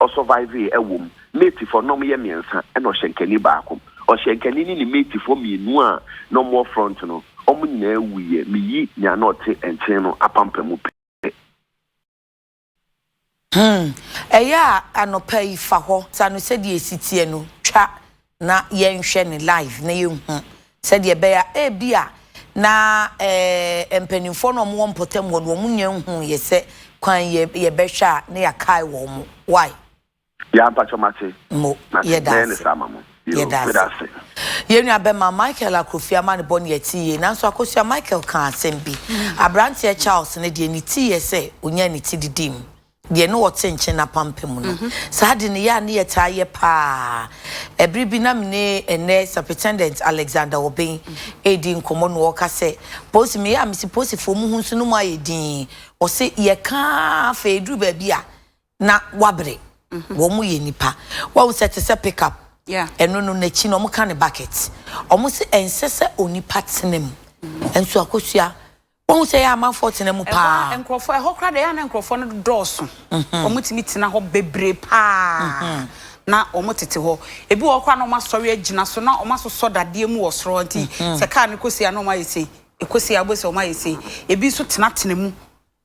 Ɔsurvivee ɛwɔ mu. Matefoɔ na wɔyɛ mmiɛnsa ɛna ɔhyɛnkani baako. Ɔhyɛnkani ne ne matefoɔ mmienu a na wɔwɔ front no, wɔn nyinaa wuiɛ. Meyi nea na ɔte nkyɛn no apampam pɛ. Ɛyɛ a anɔpa yi fa hɔ sa no sɛdeɛ ɛsi teɛ no twa na yɛnhwɛ no live na yɛnhu sɛdeɛ ɛbɛyɛ a ebia na eh, mpanimfoɔ no a wɔwɔ mpɔtam hɔ no wɔn nnya nhuiɛ sɛ kwan yɛ yɛbɛhwɛ a na yɛakae wɔn. Why? Yaa mpakyɛw mate. Mo, Mate, yɛda mɛyɛ no ase. saa ama mo. Yoo, Yɛda meda ase. ase. Yɛn nua bɛma Michael Akrofi amanebɔ ne yɛte yie. Nanso Akosua Michael kaa asɛm bi. Abranteɛ Charles no deɛ ne ti yɛ sɛ ɔnyaa ne ti didii mu. Deɛ ne ɔte nkyen apampam no. Saa ade no yɛ a ne yɛtaa yɛ paa. Ɛbere bi na me ne ɛnnɛ Superintendent Alexander Obeng redi nkɔmmɔ na ɔreka sɛ, Polisi, meyɛ a mese polisifoɔ mo ho nso no mu ayɛ dinn. Ɔse yɛka ara afei ɛduru baabi a na wabrɛ. Wɔn yɛ nnipa. Wahu sɛ te sɛ pick up. Ɛno no n'akyi no wɔka no bucket. Wɔn se ɛnsɛ sɛ onipa tena mu. Nso Akosua, wahu sɛ ɛyɛ amanfoɔ tena mu paa. Ɛhɔ nkurɔfoɔ, ɛhɔ koraa deɛ ɛyɛ a na nkurɔfoɔ no dɔɔso. Wɔn tumi tena hɔ bebree paa. Na wɔn tete hɔ. Ebi wɔ hɔ koraa na wɔn asɔre agyina so na wɔn asosɔ dadeɛ mu wɔ soro hɔ nti sɛ kaa no kɔsi a na wɔn ayɛ sei. Ɛkɔsi a wobɛhu sɛ wɔn ayɛ sei. Ebi nso tenatena mu.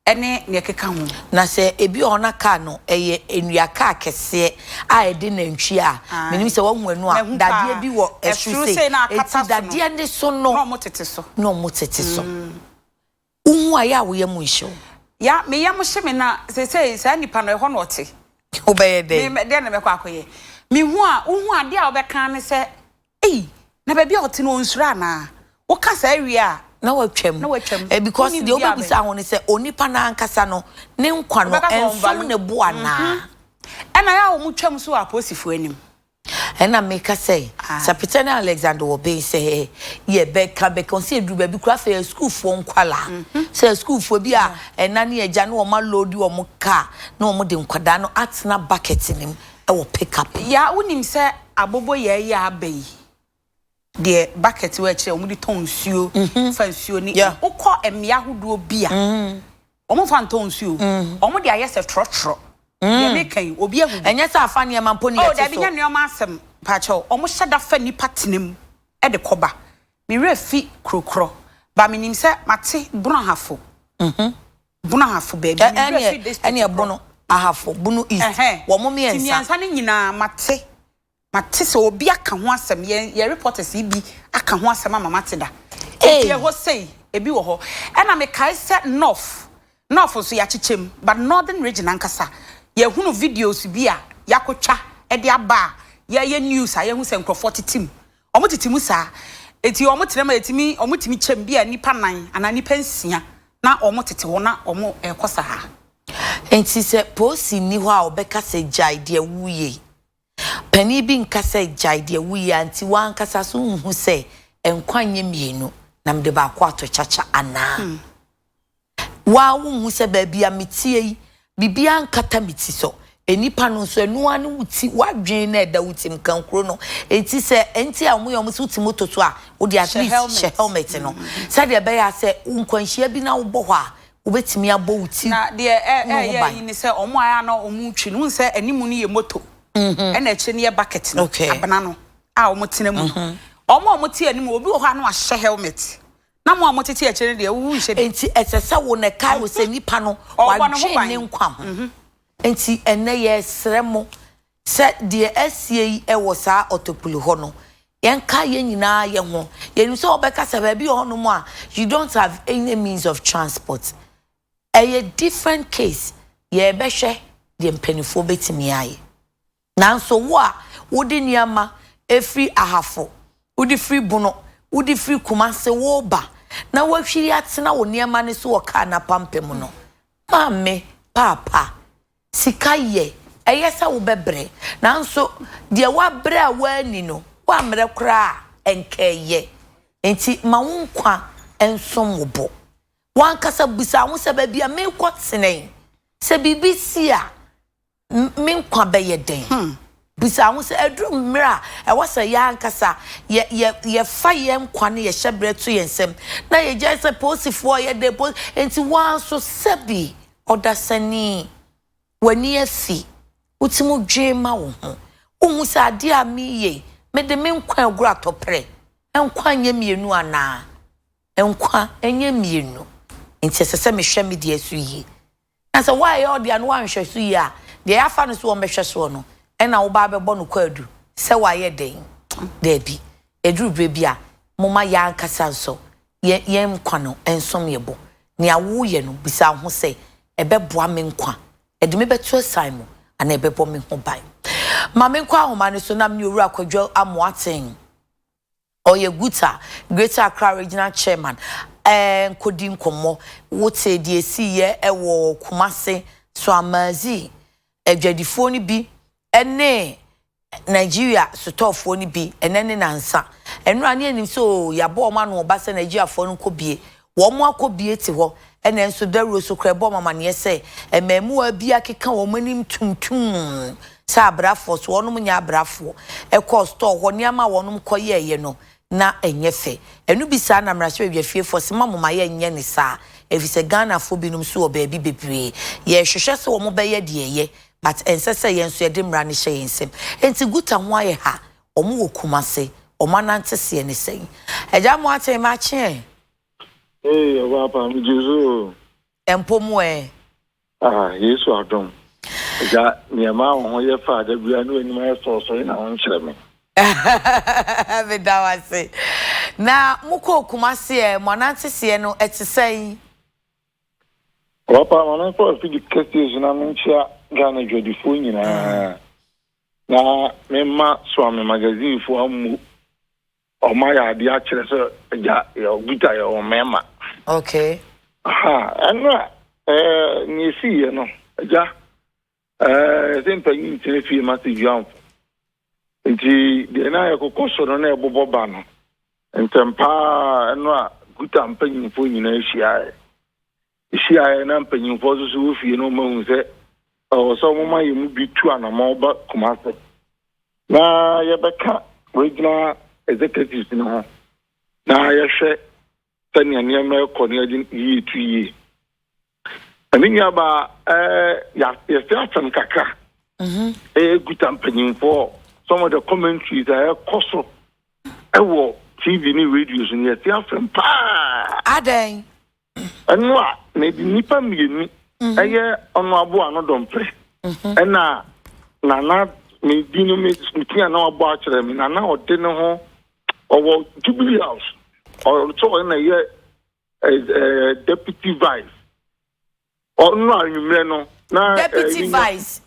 ne nea ɛkeka ho. Na sɛ ebi wɔ hɔ na kaa no ɛyɛ nnua kaa kɛseɛ a ɛde nantwie a, menim sɛ woahu ɛno a, dadeɛ bi wɔ ɛsoro sei, enti dadeɛ no so no na wɔtete so. Na wɔtete so. Wohu a, ɛyɛ a wo yam nhye wo? Ya, me yam hye me na seesei saa nipa no ɛhɔ na ɔte. Wobɛyɛ dɛn? Me, dɛn na mɛkɔ akɔyɛ? Mehu a, wohu adeɛ a wobɛka ara ne sɛ, Ei, na baabi a ɔte no ɔnsuro anaa? Woka saa wie a, Na watwam. Na watwam. Eh, because Wonni deɛ biribi a wobɛbisa bɛyɛ. ho ne sɛ, onipa no ankasa no, ne nkwa no, Wobɛka sɛ ɛnsom ɔnvalu. ne bo anaa? Ɛna ɛyɛ a wɔtwam nso wɔ apolisifoɔ anim. Ɛna meka sɛ, sɛ Peter ne Alexander wɔ bɛn sɛ yɛbɛka bɛka, ɔsɛ yɛduru baabi koraa afei asukuufoɔ nkwadaa, sɛ asukuufoɔ bi a ɛna ne agya ne wɔn aloodi wɔn kaa na wɔn de nkwadaa no atena bucket no mu wɔ pick up. Yaa wonim sɛ aboboyaa yi a aba yi deɛ bucket wɔ akyire a wɔde tɔn nsuo fa nsuo ne wokɔ mmea ahodoɔ bi a wɔn fa ntɔn nsuo wɔn de ayɛ sɛ trɔtrɔ deɛ meka yi obi ahu bi. Ɛnyɛ sɛ afa nneɛma mpo ne Oh yɛte dabi so. nyɛ nneɛma asɛm mpakyɛw wɔn hyɛ da fa nipa tena mu de kɔba me werɛ fi kuro korɔ but menim sɛ mate Bono Ahafo Bono Ahafo baabi me werɛ fi district Ɛneɛ korɔ. Bono Ahafo Bono East Ɛhɛn wɔn ti mmiɛnsa. mmiɛnsa no nyinaa mate Mate sɛ obi aka ho asɛm, yɛn yɛn reporters yi bi aka ho asɛm ama mate da. Enti ɛhɔ sei, ebi wɔ hɔ. Ɛna mekae sɛ North, North nso yɛakyekyɛ mu, but Northern region ankasa, yɛahunu videos bi a yɛakɔtwa de aba a yɛyɛ news a yɛahu sɛ nkurɔfoɔ tete mu. Wɔtete mu saa. Enti wɔtena mu a yɛtumi, wɔtumi kyɛ mu, bi a nnipa nnan anaa nnipa nsia na wɔtete hɔ na wɔrekɔ saa. Enti sɛ polisi nni hɔ a ɔbɛka sɛ gyae deɛ woreyɛ yi, Panin bi nka sɛ gyae deɛ woyɛ a nti w'ankasa so nhu sɛ nkwa nyɛ mmienu na mede baako ato kyakya anaa? Woaa wonhu sɛ baabi a meteɛ yi biribiara nkata me ti so? Nnipa no nso ɛno ara ne wo ti w'adwene no a ɛda wo tirim kankuro no nti sɛ ɛnti a wɔyɛ wɔn sɛ wote moto so a wode at least hyɛ helmet no sɛdeɛ ɛbɛyɛ a sɛ nkwanhyia bi na wobɔ hɔ a wobɛtumi abɔ wo ti Na deɛ ɛ no ho ɛyɛ ban. yi ne sɛ wɔn a ɛyɛ a na wɔretwi no, wohu sɛ anim no yɛ moto, ɛna akyire no yɛ bucket no, abena no a wɔtena mu no. Wɔn a wɔte anim, obi wɔ hɔ a na wahyɛ helmet, na mo a motete akyire no deɛ, wonhyɛ bi. Enti ɛsɛ sɛ wo na ɛkae wo sɛ nipa no, Ɔrebɔ ne ho wadwen ban. ne nkwa ho. Enti ɛnnɛ yɛresrɛ mo sɛ deɛ asie yi wɔ saa ɔtɔpuli hɔ no, yɛnka yɛn nyinaa yɛ ho. Yɛnim sɛ wɔbɛka sɛ baabi wɔ hɔnom a you don't have any means of transport. Ɛyɛ different case, yɛrebɛhwɛ deɛ mpanimfoɔ bɛtumi ayɛ. Nanso wo a wode nneɛma firi Ahafo, wode firi Bono, wode firi Kumase woreba na woahwiri atena wo nneɛma no so wɔ kaa no apampam no, maame, paapa, sika yɛ, ɛyɛ sɛ wobɛbrɛ, nanso deɛ woabrɛ a woanni no, woammrɛ koraa a, ɛnka ɛyɛ. Enti ma wo nkwa nsom wo bo. W'ankasa bisa wo ho sɛ, 'Baabi a merekɔtena yi, sɛ biribi si a, me nkwa bɛyɛ dɛn? Bisa wo ho sɛ, 'Aduru mmere a ɛwɔ sɛ yɛn ankasa yɛ, yɛ, yɛfa yɛn nkwa ne yɛn hyɛberɛ to yɛn nsam, na yɛgyae sɛ polisifoɔ yɛ dɛn, poli, enti wo ara nso sɛbi ɔdasani, w'ani afi. Wotumi dwen ma wo ho. Wohu sɛ adeɛ a mereyɛ yi, mede me nkwa regoro atɔprɛ. Nkwa nyɛ mmienu anaa? Nkwa nyɛ mmienu. Nti ɛsɛ sɛ mehwɛ me deɛ so yie. Na sɛ woayɛ wo deɛ na woanhwɛ so yie a, deɛ yɛafa no sɛ wɔmmɛhwɛ soɔ no, ɛna woba abɛbɔ no kwaadu sɛ wayɛ dɛn? Daabi. Ɛduru berɛ bi a, momma yɛn ankasa nso yɛn yɛn nkwa no nsom yɛn bo. Nea woreyɛ no, bisa wo ho sɛ, 'Ɛbɛboa me nkwa? Ɛde me bɛto asiane mu? Anaa ɛbɛbɔ me ho ban? Ma menkɔ ahoma no so na me ne Owura Kwadwo Amoateng, ɔyɛ GUTA, Greater Accra Regional Chairman, nkɔdi nkɔmmɔ. Wotee deɛ ɛsiiɛ wɔ Kumase, Soamadzi adwadifoɔ no bi ne Nigeria sotɔɔfoɔ no bi ɛnɛ ne nansa. Ɛnora ne yɛnim sɛ oo yɛabɔ wɔn ano ɔba sɛ Nigeriafoɔ no nkɔ bie. Wɔn akɔ bie te hɔ ɛna nso dawuro so koraa ɛbɔ wɔn amaneɛ sɛ mmɛɛmoa bi akeka wɔn anim tumtum sɛ abrafoɔ so wɔnom nyɛ abrafoɔ. Ɛkɔɔ store hɔ nneɛma a wɔnom kɔ yɛɛyɛ no na ɛnyɛ fɛ. Ɛno bi saa na mmarahyɛbadwafiefoɔ se ma moma yɛnyɛ ne saa ɛfiri sɛ Ghanafoɔ binom nso wɔ baabi bebree. Yɛrehwehwɛ sɛ wɔn bɛyɛ deɛ ɛyɛ But ɛnsɛ sɛ yɛn nso yɛde mmara no hyɛ yɛn nsam. Enti guta ho ayɛ ha, wɔn wɔ Kumase, wɔn ananteseɛ ne sɛn? Agya Amoateng, makye ɛ. Ee, ɔbaa pa, megye so o. Mpo mu ɛ. Ah, Yesu adom. Agya, nea ɛma wo ho yɛ fɛ a da biara ne w'anim ayɛ sɔɔsɔɔ yi na wonkyerɛ me. Meda wo ase. Na mokɔɔ Kumase ɛ, mo ananteseɛ no ɛte sɛn? Papa, ma memfa afidi kɛseɛ so na menkyea Ghana adwadifoɔ nyinaa na memma Soame magazinefoɔ ammu wɔn ayɛ adeɛ akyerɛ sɛ agya yɛ guta yɛ wɔn mmarima. Okay. Aha, ɛno a ɛɛ nea esiiɛ no agya ɛɛ sɛ mpanyin ntena fie ma sɛ duamfo nti deɛ na yɛkokɔ so no na ɛbobɔ ba no Ntɛm pa ara ɛno a Guta mpanyimfoɔ nyinaa hyiaeɛ. Hyiaeɛ na mpanyimfoɔ nso so wɔ fie no wɔahu sɛ ɛwɔ sɛ wɔma yɛn mu bi tu anamɔn ba Kumase na yɛbɛka regional executives no ho na yɛhwɛ sɛnea nneɛma ɛkɔ na yɛde yie to yie. Me nuabaa, ɛɛ yɛsɛ asɛm kakra. Mhm. Ɛyɛ guta mpanyinfoɔ some of the commentaries a ɛkɔ so ɛwɔ TV ne radio so no yɛte asɛm paa. Adɛn? Ɛno a na ɛde nnipa mmienu mhm. ɛyɛ ɔno aboa ano dɔmpere mhm. ɛna nana me di no me ti a na wabɔ akyerɛ me nana ɔde ne ho ɔwɔ Jubilee House ɔsɛ ɔyɛ na ɛyɛ ɛɛ deputy vice ɔno anwummerɛ no na deputy vice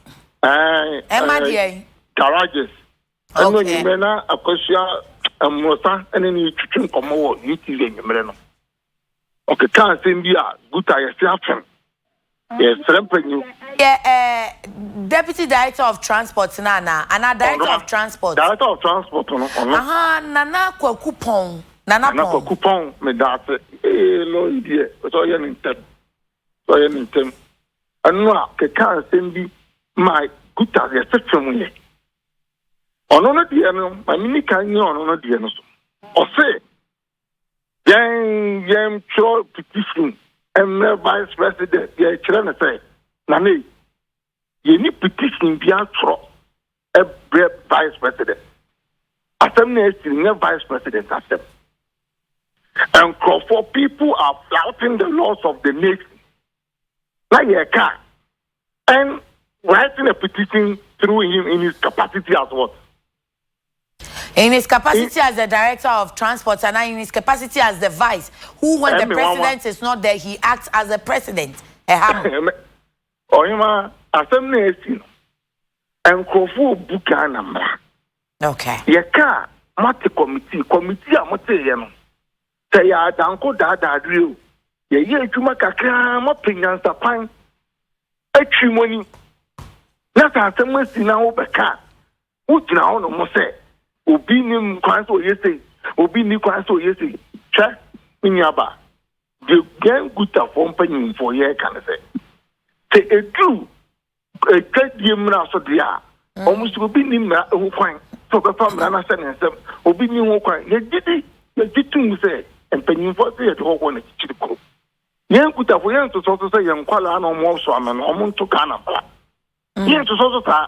ɛɛ ɛma deɛ garages ɛno anwummerɛ na akɔsua mmorosa ɛne ne twitwi nkɔmɔ wɔ UTV anwummerɛ no ɔkeka asɛm bi a guta yɛse afɛm yɛsrɛ mpanyin. Yɛ ɛɛ deputy director of transport no anaa anaa director of transport. Director of transport no ɔno. Ahaa Nana Kwaku Pɔn Nana Pɔn. Nana Kwaku Pɔn medaase ee lɔyi deɛ sɛ ɔyɛ ne ntɛm sɛ ɔyɛ ne ntɛm ɛno a keka asɛm bi ma guta yɛse fam yɛ ɔno no deɛ no ma mini kan nyɛ ɔno no deɛ no so ɔse Yɛn yɛn twerɛ petition mmerɛ vice president yɛkyerɛ no sɛ nana yi yɛni petition bi atwerɛ brɛ vice president asɛm na asi nyɛ vice president asɛm nkurɔfoɔ people are flouting the laws of the nation na yɛka and writing a petition through him in his capacity as what In his capacity as the director of transport and in his capacity as the vice, who when the president is not there, he acts as the president. Ɛha mo. Ɔhema, asɛm na asi no, nkurɔfoɔ bu Ghana mmara. Okay. Yɛka a, moate committee, committee a moteeɛ no, sɛ yɛ adanko daadaadeɛ o, yɛyɛ adwuma kakraa, moapɛ nyansakwan atwi mo ani. Na sɛ asɛm asi na wobɛka a, Wogyina hɔnom sɛ obi nni kwan sɛ ɔyɛ sei, obi nni kwan sɛ ɔyɛ sei. Hwɛ, me nuabaa, deɛ yɛn Gutafoɔ mpanyimfoɔ yɛreka ne sɛ, sɛ ɛduru adwadie mmara so deɛ a, mm. wɔn sɛ obi nni mmara ho kwan sɛ ɔbɛfa mmara no ahyɛ ne nsam, obi nni ho kwan. Yɛgye di, yɛgye tom sɛ mpanyimfoɔ sɛ yɛde hɔhoɔ na kyikyiri kuro. Yɛn Gutafoɔ yɛn nsosɔ so sɛ yɛn nkwadaa na wɔn so ano no, wɔn nto Ghana mmara. Yɛ nsosɔ so saa.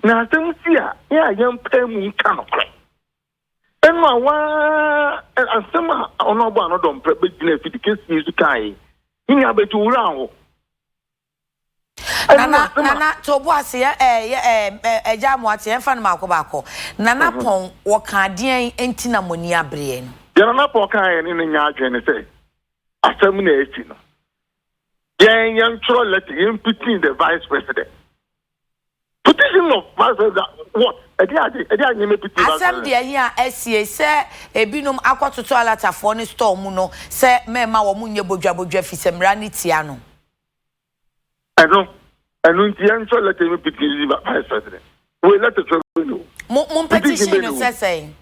Na asɛm si a, yɛ a yɛmpae mu nka nokorɛ. Ɛno a waa asɛm a ɔno abɔ ano dɔmprɛ bɛgyina afidi kɛsie so kaeɛ yi, ne nua bɛti wo werɛ aho. Nana Nana to bo ase yɛ ɛɛ yɛ ɛɛ ɛgya amoate yɛn fa no baako baako. Nana mhm. Pɔn wɔka adeɛn nti na mo ani abereɛ no. Deɛ Nana Pɔn kaa yɛ ne ne nya adwene ne sɛ asɛm na asi no. Yɛn yɛntwerɛ lɛtɛ yɛn petition the vice president. Petition of vice president what? Ɛde ade ɛde ade nneɛma petition vice Asɛm president. deɛ he a asie sɛ ebinom akɔtoto alatafoɔ no store mu no sɛ mɛmma wɔn nyɛ bodwabodwa fisɛ mmara no tia no. Ɛno ɛno nti yɛntwerɛ lɛtɛ mi petition vice president. Wei lɛtɛ twerɛ bɛ ni o. Mo mo Petition petition bɛ no ni o. sɛ sɛn?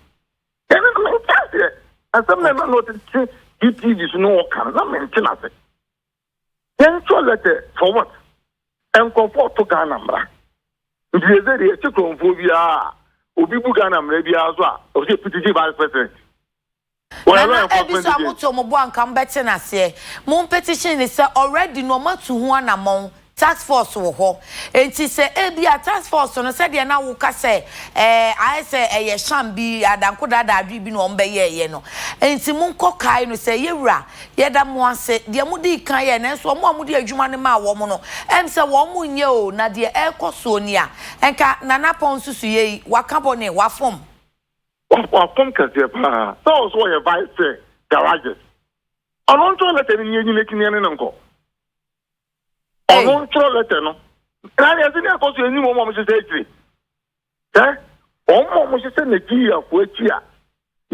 Ɛno na mente aseɛ. Asɛm na ɛma na ɔtete GTV so na ɔka no na mente n'ase. Yɛntwerɛ lɛtɛ for what? Nkurɔfoɔ ɔto Ghana mmara. Nti yɛ sɛ deɛ yɛkye kurɔmfoɔ biara a obi bu Ghana mmara biara so a ɔsɛ yɛ petition vice president. Wɔyɛ law Nana ebi enforcement so a agency. moto mo bo anka mobɛte no aseɛ. Mo petition no sɛ already no ɔmo atu ho anamɔn, task force wɔ hɔ. Enti sɛ ebia task force no sɛdeɛ na woka sɛ ɛɛ ayɛ sɛ ɛyɛ sham bi, adanko daadaadwee bi na wɔn bɛyɛɛyɛ no. Enti monkɔ kae no sɛ yɛwura yɛda mo ase deɛ modii kan yɛɛ nanso wɔn a mode adwuma no maa wɔn no ɛm sɛ wɔn nyɛ o na deɛ ɛrekɔ soɔ ni a nka Nana Pɔn nsusuiɛ yi waka bɔne, wafom. Wafom kɛseɛ paa. Sɛ ɔso ɔyɛ vice chair garages. Ɔno ntwerɛ lɛtɛ no ni yɛnyi n'akyi ni yɛne no nkɔ. Ɔno ntwerɛ lɛtɛ no. Na deɛ ɛsɛ ne ɛkɔ so yɛnim wɔn a wɔhyehyɛ akyire. Sɛ wɔn a wɔhyehyɛ Nigeriafoɔ akyi a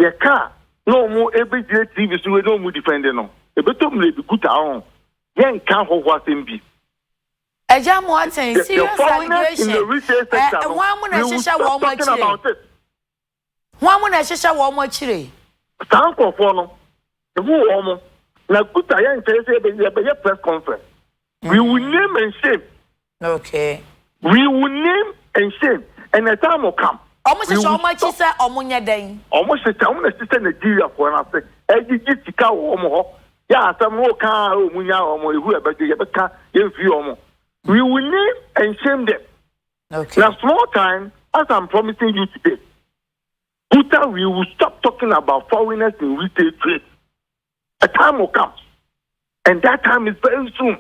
yɛka a na wɔn ɛbɛgyina TV so wei na wɔn defend no. Ɛbɛtɔ mmerɛ bi guta ho. Yɛnka ahɔho asɛm bi. Agya Moateng, The serious foreigners in allegation. the retail Ɛ sector no, hwan mu na we will ɛhyehyɛ stop wɔn talking akyire? about it. Hwan mu na ɛhyehyɛ wɔn akyire? Saa nkurɔfoɔ no, ehu wɔn mo. Na guta yɛn nkyɛn sɛ yɛbɛyɛ press conference. We will name and shame. We will name and shame. And the time will come. Wɔn We hyehyɛ will wɔn akyi stop. sɛ wɔn nyɛ dɛn? Wɔn hyehyɛ wɔn na hyehyɛ Nigeria foɔ no ase. Ɛgyegye sika wɔ wɔn hɔ. Yɛ asɛm no kaa a wɔn nya wɔn ehu ɛbɛgye yɛbɛka yɛmfiri wɔn. We will name and shame them. Na small time, as I'm promising you today, Guta, we will stop talking about foreigners in retail trade. A time will come, and that time is very soon.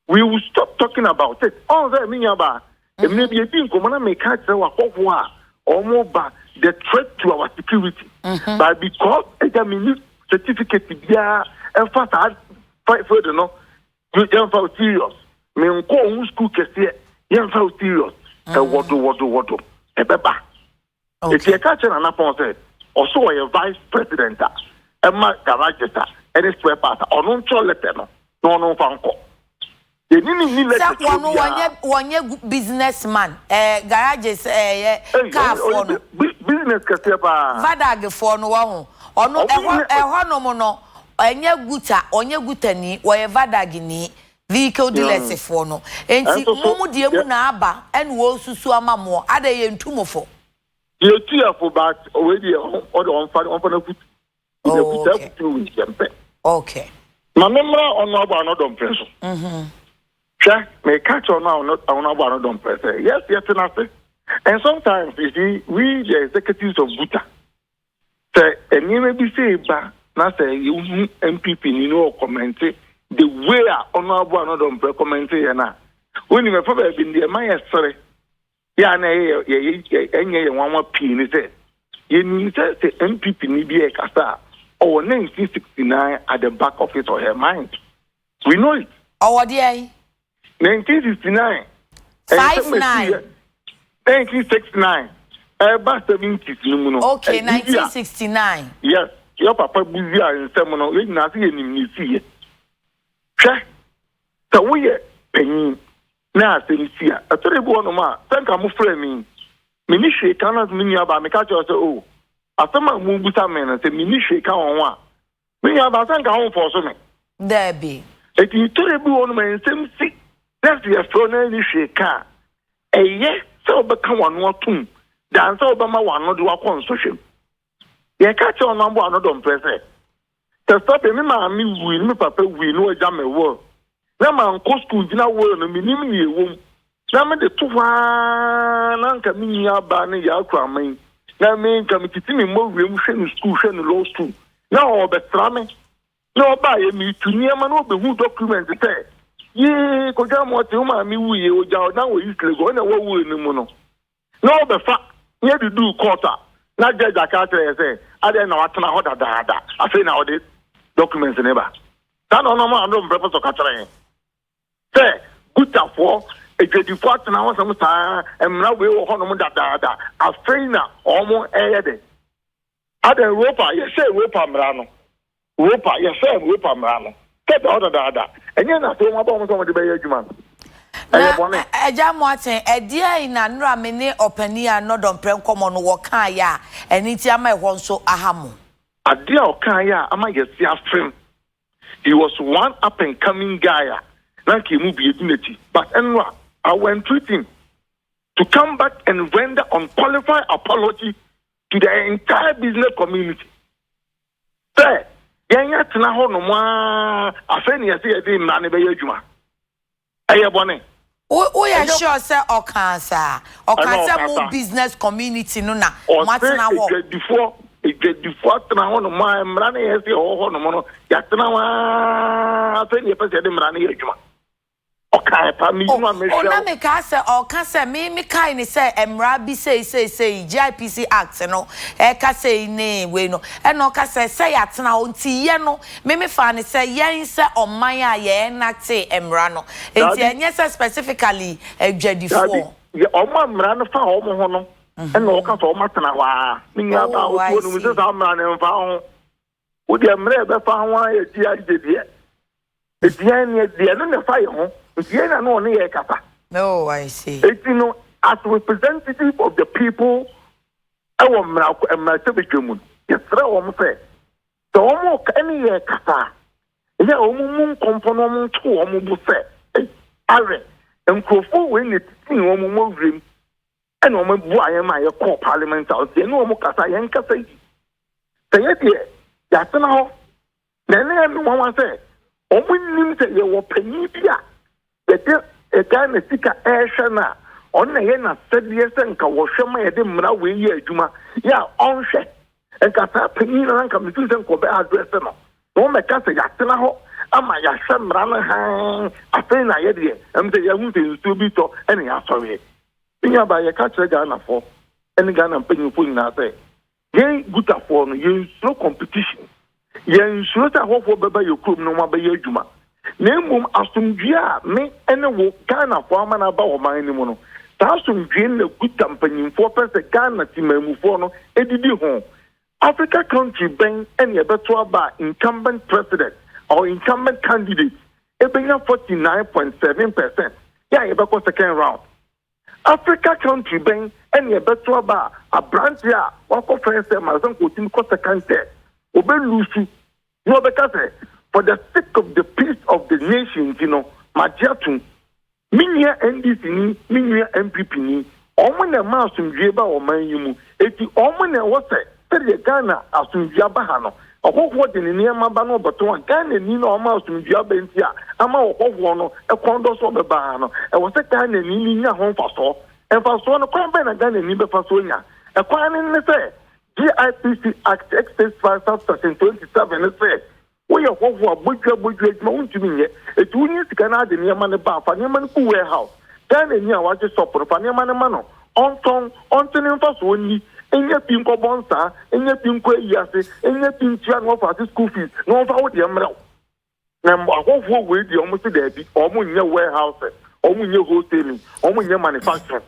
We will stop talking about it. Oh, sɛ mi nya ba, emi bi ebi nkɔmɔ na meka kyerɛ wa kɔkɔ a ɔmo ba the threat to our security. But because ɛgya mi ni certificate biara ɛfa saa field no, yɛnfa o serious. Mi nkɔ ohun school kɛseɛ, yɛnfa o serious. Ɛwɔdo wɔdo wɔdo ɛbɛba. Eti ɛka kyerɛ Nana Pɔn sɛ ɔso ɔyɛ vice president a ɛma garages a ɛne spare parts a ɔno ntwerɛ letter no na ɔno nfa nkɔ. Yɛni ne ni Sɛ letter wɔn twerɛ biara. wɔnyɛ wɔnyɛ business man ɛɛ garages ɛyɛ Ɛy, carfoɔ ɔyɛ no. business kɛseɛ paa. Vadagfoɔ no wɔ ho. Ɔno Ɔmo ɛhɔ nyɛ ɛhɔ nom no ɛnyɛ guta ɔnyɛ guta ni wɔyɛ Vadag ni vehicle dealers foɔ no. Enti Ɛnso mo so mo deɛ mu na aba ɛna wɔresusu ama mo ada yɛ ntumfo. Yɛ tu yɛ fo but wei deɛ ɔde ɔnfa ɔnfa na futu. Oh, Yɛ okay. futu wei yɛ mpɛ. Ma me mmra ɔno abɔ ano dɔmprɛ so. Hwɛ, meka kyerɛ ɔno a ɔno abɔ ano dɔmprɛ sɛ yes yɛte n'ase. And sometimes you see we the executives of Guta sɛ nneɛma bi sɛ ba na sɛ yɛhu NPP ni no ɔcomment the way a ɔno abɔ ano dɔmprɛ comment yɛ no a wonim ɛfa baabi no deɛ ɛma yɛ sere yɛ a na ɛyɛ yɛ ɛnyɛ yɛ nwanwa pii ne sɛ yɛnim sɛ sɛ NPP ni bi ɛkasa a ɔwɔ 1969 at the back of his or her mind. We know it. Ɔwɔ deɛ 1969. 5 9. 1969 ɛba 70s no mu no. Okay, ɛbi bi a- 1969. Yes, yɛ papa buzi a nsɛm no yɛn nyinaa sɛ yɛnim ne si yɛ. Hwɛ, sɛ woyɛ panyin na asɛm si a ɛtɔrɔ bi wɔ nom a sɛ nka mo frɛ mi menni hwee ka na me nua baa meka kyerɛ sɛ o asɛm a mo busa me no sɛ menni hwee ka wɔn ho a me nua baa sɛ nka ho mfɔ so me. Daabi. Eti tɔrɔ bi wɔ nom a nsɛm si na sɛ yɛfrɛ no ani hwee ka a ɛyɛ sɛ wobɛka w'ano atom dan sɛ wobɛma w'ano de wakɔ nsɔhwɛm. Yɛka kyerɛ ɔno abɔ ano dɔmprɛ sɛ sɛ sɛbe me maame wui ne me papa wui ne wagya me will na mankɔ school gyina will no menim ne ɛwɔ mu. Na mede to hɔ ara na anka me nua baa no yɛ akura yi na me nka metete me mmɔwerɛm hwɛ no school, hwɛ no law school, na ɔbɛsra me na ɔbaeɛ metu nneɛma na ɔbɛhu document sɛ yee Kodwa Mɔte wo maame wuyɛ ogya ɔdan wɔ East Legon ɛna wɔwuo no mu no na ɔbɛfa na yɛde duu court a na judge aka akyerɛ yɛ sɛ adeɛ na watena hɔ dadaada, afei na ɔde documents ne ba. Saa na ɔno ɔmo ando mpɛpɛ sɛ ɔka kyerɛ yɛn sɛ gutafoɔ adwadifoɔ atena hɔ sɛm saa, mmara wei wɔ hɔnom dadaada, afei na ɔmo ɛyɛ de adan Europa. Yɛhyɛ Europa mmara no, Europa yɛhyɛ Europa mmara no sɛ da hɔ dadaada, ɛnyɛ na afei wɔn aba wɔn sɛ wɔn de bɛyɛ adwuma no. Ɛyɛ bɔne. Ɛgya Mmoaten, ɛdeɛ na nnora me ne ɔpanin a nnɔdɔmprɛ nkɔmmɔ no wɔkaeɛ a ɛno nti ama ɛhɔ nso aha mo? Adeɛ a ɔkaeɛ a ama yɛsi afem, he was one up and coming guy a na nka emu bi edi n'akyi, but ɛno a I will entreat him to come back and render unqualified apology to the entire business community sɛ yɛn yɛ tena hɔ nom aa, afei ne yɛsɛ yɛde mmara no bɛyɛ adwuma, ɛyɛ bɔne. Woyɛ sure sɛ ɔkaa saa? Ɔkaa Ɛna sɛ ɔka mo saa. business community no na Ɔsɛ moatena hɔ? Adwadifoɔ atena hɔ nom a mmara no yɛ sɛ ɛwɔ hɔ nom no, yɛatena hɔ aa, afei ne yɛpɛ sɛ yɛde mmara no yɛ adwuma. Ɔkae pa meyi no a O mehwɛ na wo. Mekaa sɛ ɔka sɛ me mekae ne sɛ mmara bi sei sei sei, GIPC Act no ɛka sei ne wei no, ɛna ɔka sɛ yɛatena hɔ nti yɛ no me mefaa ne sɛ yɛn sɛ ɔman a yɛn nate mmara no nti Dabi. ɛnyɛ sɛ specifically Dabi. adwadifoɔ. Yɛ ɔmo a mmara no fa ɔmo ho no ɛna ɔka sɛ ɔmo atena hɔ aa ne nua ba Oh, I otuo no mu see. sɛ saa mmara no mfa ho. Wo deɛ mmara a ɛbɛfa ho a yɛdi agye deɛ eti yɛn neɛ deɛ no na ɛfa yɛn ho nti yɛn na no ɔne yɛ kasa. Oh, I see. Eti no, as representative of the people ɛwɔ mmara mmarahyɛbadwa mu no, yɛsrɛ wɔn sɛ wɔn ka ɛne yɛ kasa a, ɛyɛ a wɔn mu nkɔmpɔ na wɔn nto wɔn bo sɛ ɛy awɛ nkurɔfoɔ wei na titi wɔn mu awuram ɛna wɔn bu ayɛ ma yɛkɔɔ Parliament House. Yɛne wɔn kasa, yɛn kasa yi sɛ yɛ deɛ yɛatena hɔ na ɛne yɛ mi wɔn sɛ wɔn nim sɛ yɛwɔ panyin bi a yɛde Ghana sika ɛrehwɛ no a ɔno na yɛ n'asɛdeɛ sɛ nka wɔhwɛ ma yɛde mmara wei yɛ adwuma yɛ a ɔnhwɛ nka saa panyin no nka mefi sɛ nka ɔbɛ address no na wɔn bɛka sɛ yɛatena hɔ ama yɛahwɛ mmara no hann, afei na yɛ deɛ ɛm sɛ yɛahu sɛ nsuo bi tɔ ɛna yɛasɔreɛ. Nnuaba yɛka kyerɛ Ghanafoɔ ɛne Ghana mpanyinfoɔ nyinaa sɛ yɛn gutafoɔ no, yɛnsuro competition, yɛnsuro sɛ ahɔfoɔ bɛba yɛ kurom na wɔn abɛyɛ adwuma, na mmom asomdue a me ne wo Ghanafoɔ ama no aba ɔman no mu no, saa asomdue no na guta mpanyinfoɔ pɛ sɛ Ghana temammufoɔ no edidi ho. Africa country bɛn ɛne ɛbɛto aba a incumbent president or incumbent candidate ebenya 49.7% yɛ a yɛbɛkɔ second round? Africa country bɛn ɛne ɛbɛto aba a aberante a wakɔ first term ansa nka otumi kɔ second term obɛlose na ɔbɛka sɛ for the sake of the peace of the nation nti no magye atom, me nua NDC ni, me nua NPP ni, ɔmo na ɛma asomdwie ba ɔman yi mu, eti ɔmo na ɛwɔ sɛ sɛdeɛ Ghana asomdwie aba ha no, ɔhɔhoɔ de ne nneɛma ba no ɔbɛtɔn a Ghana ni na ɔma asomdwie aba nti a ama ɔhɔhoɔ no ɛkɔn dɔ so ɔbɛba ha no, ɛwɔ sɛ Ghana ni ni nya ho mfasoɔ. Mfasoɔ no, kwan bɛn na Ghana ni bɛfa so nya? Ɛkwan no ne sɛ GIPC Act X65 subsection 27 ne sɛ woyɛ hɔhoɔ a bodua bodua adwuma wontumi nyɛ, eti wonye sika no ade nneɛma no ba, fa nneɛma no gu warehouse. Ghana ni a wagye shop no, fa nneɛma no ma no ɔntɔn, ɔnte ne mfa so, ɔnni ɛnyɛ bi nkɔbɔ nsaa, ɛnyɛ bi nkɔ ayi ase, ɛnyɛ bi ntua na wɔfa ase school fees na wɔmfa wo deɛ mmerɛw. Na ahɔhoɔ wei deɛ, ɔmo si daabi, ɔmo nyɛ warehouse, ɔmo nyɛ wholesaling, ɔmo nyɛ manufacturing.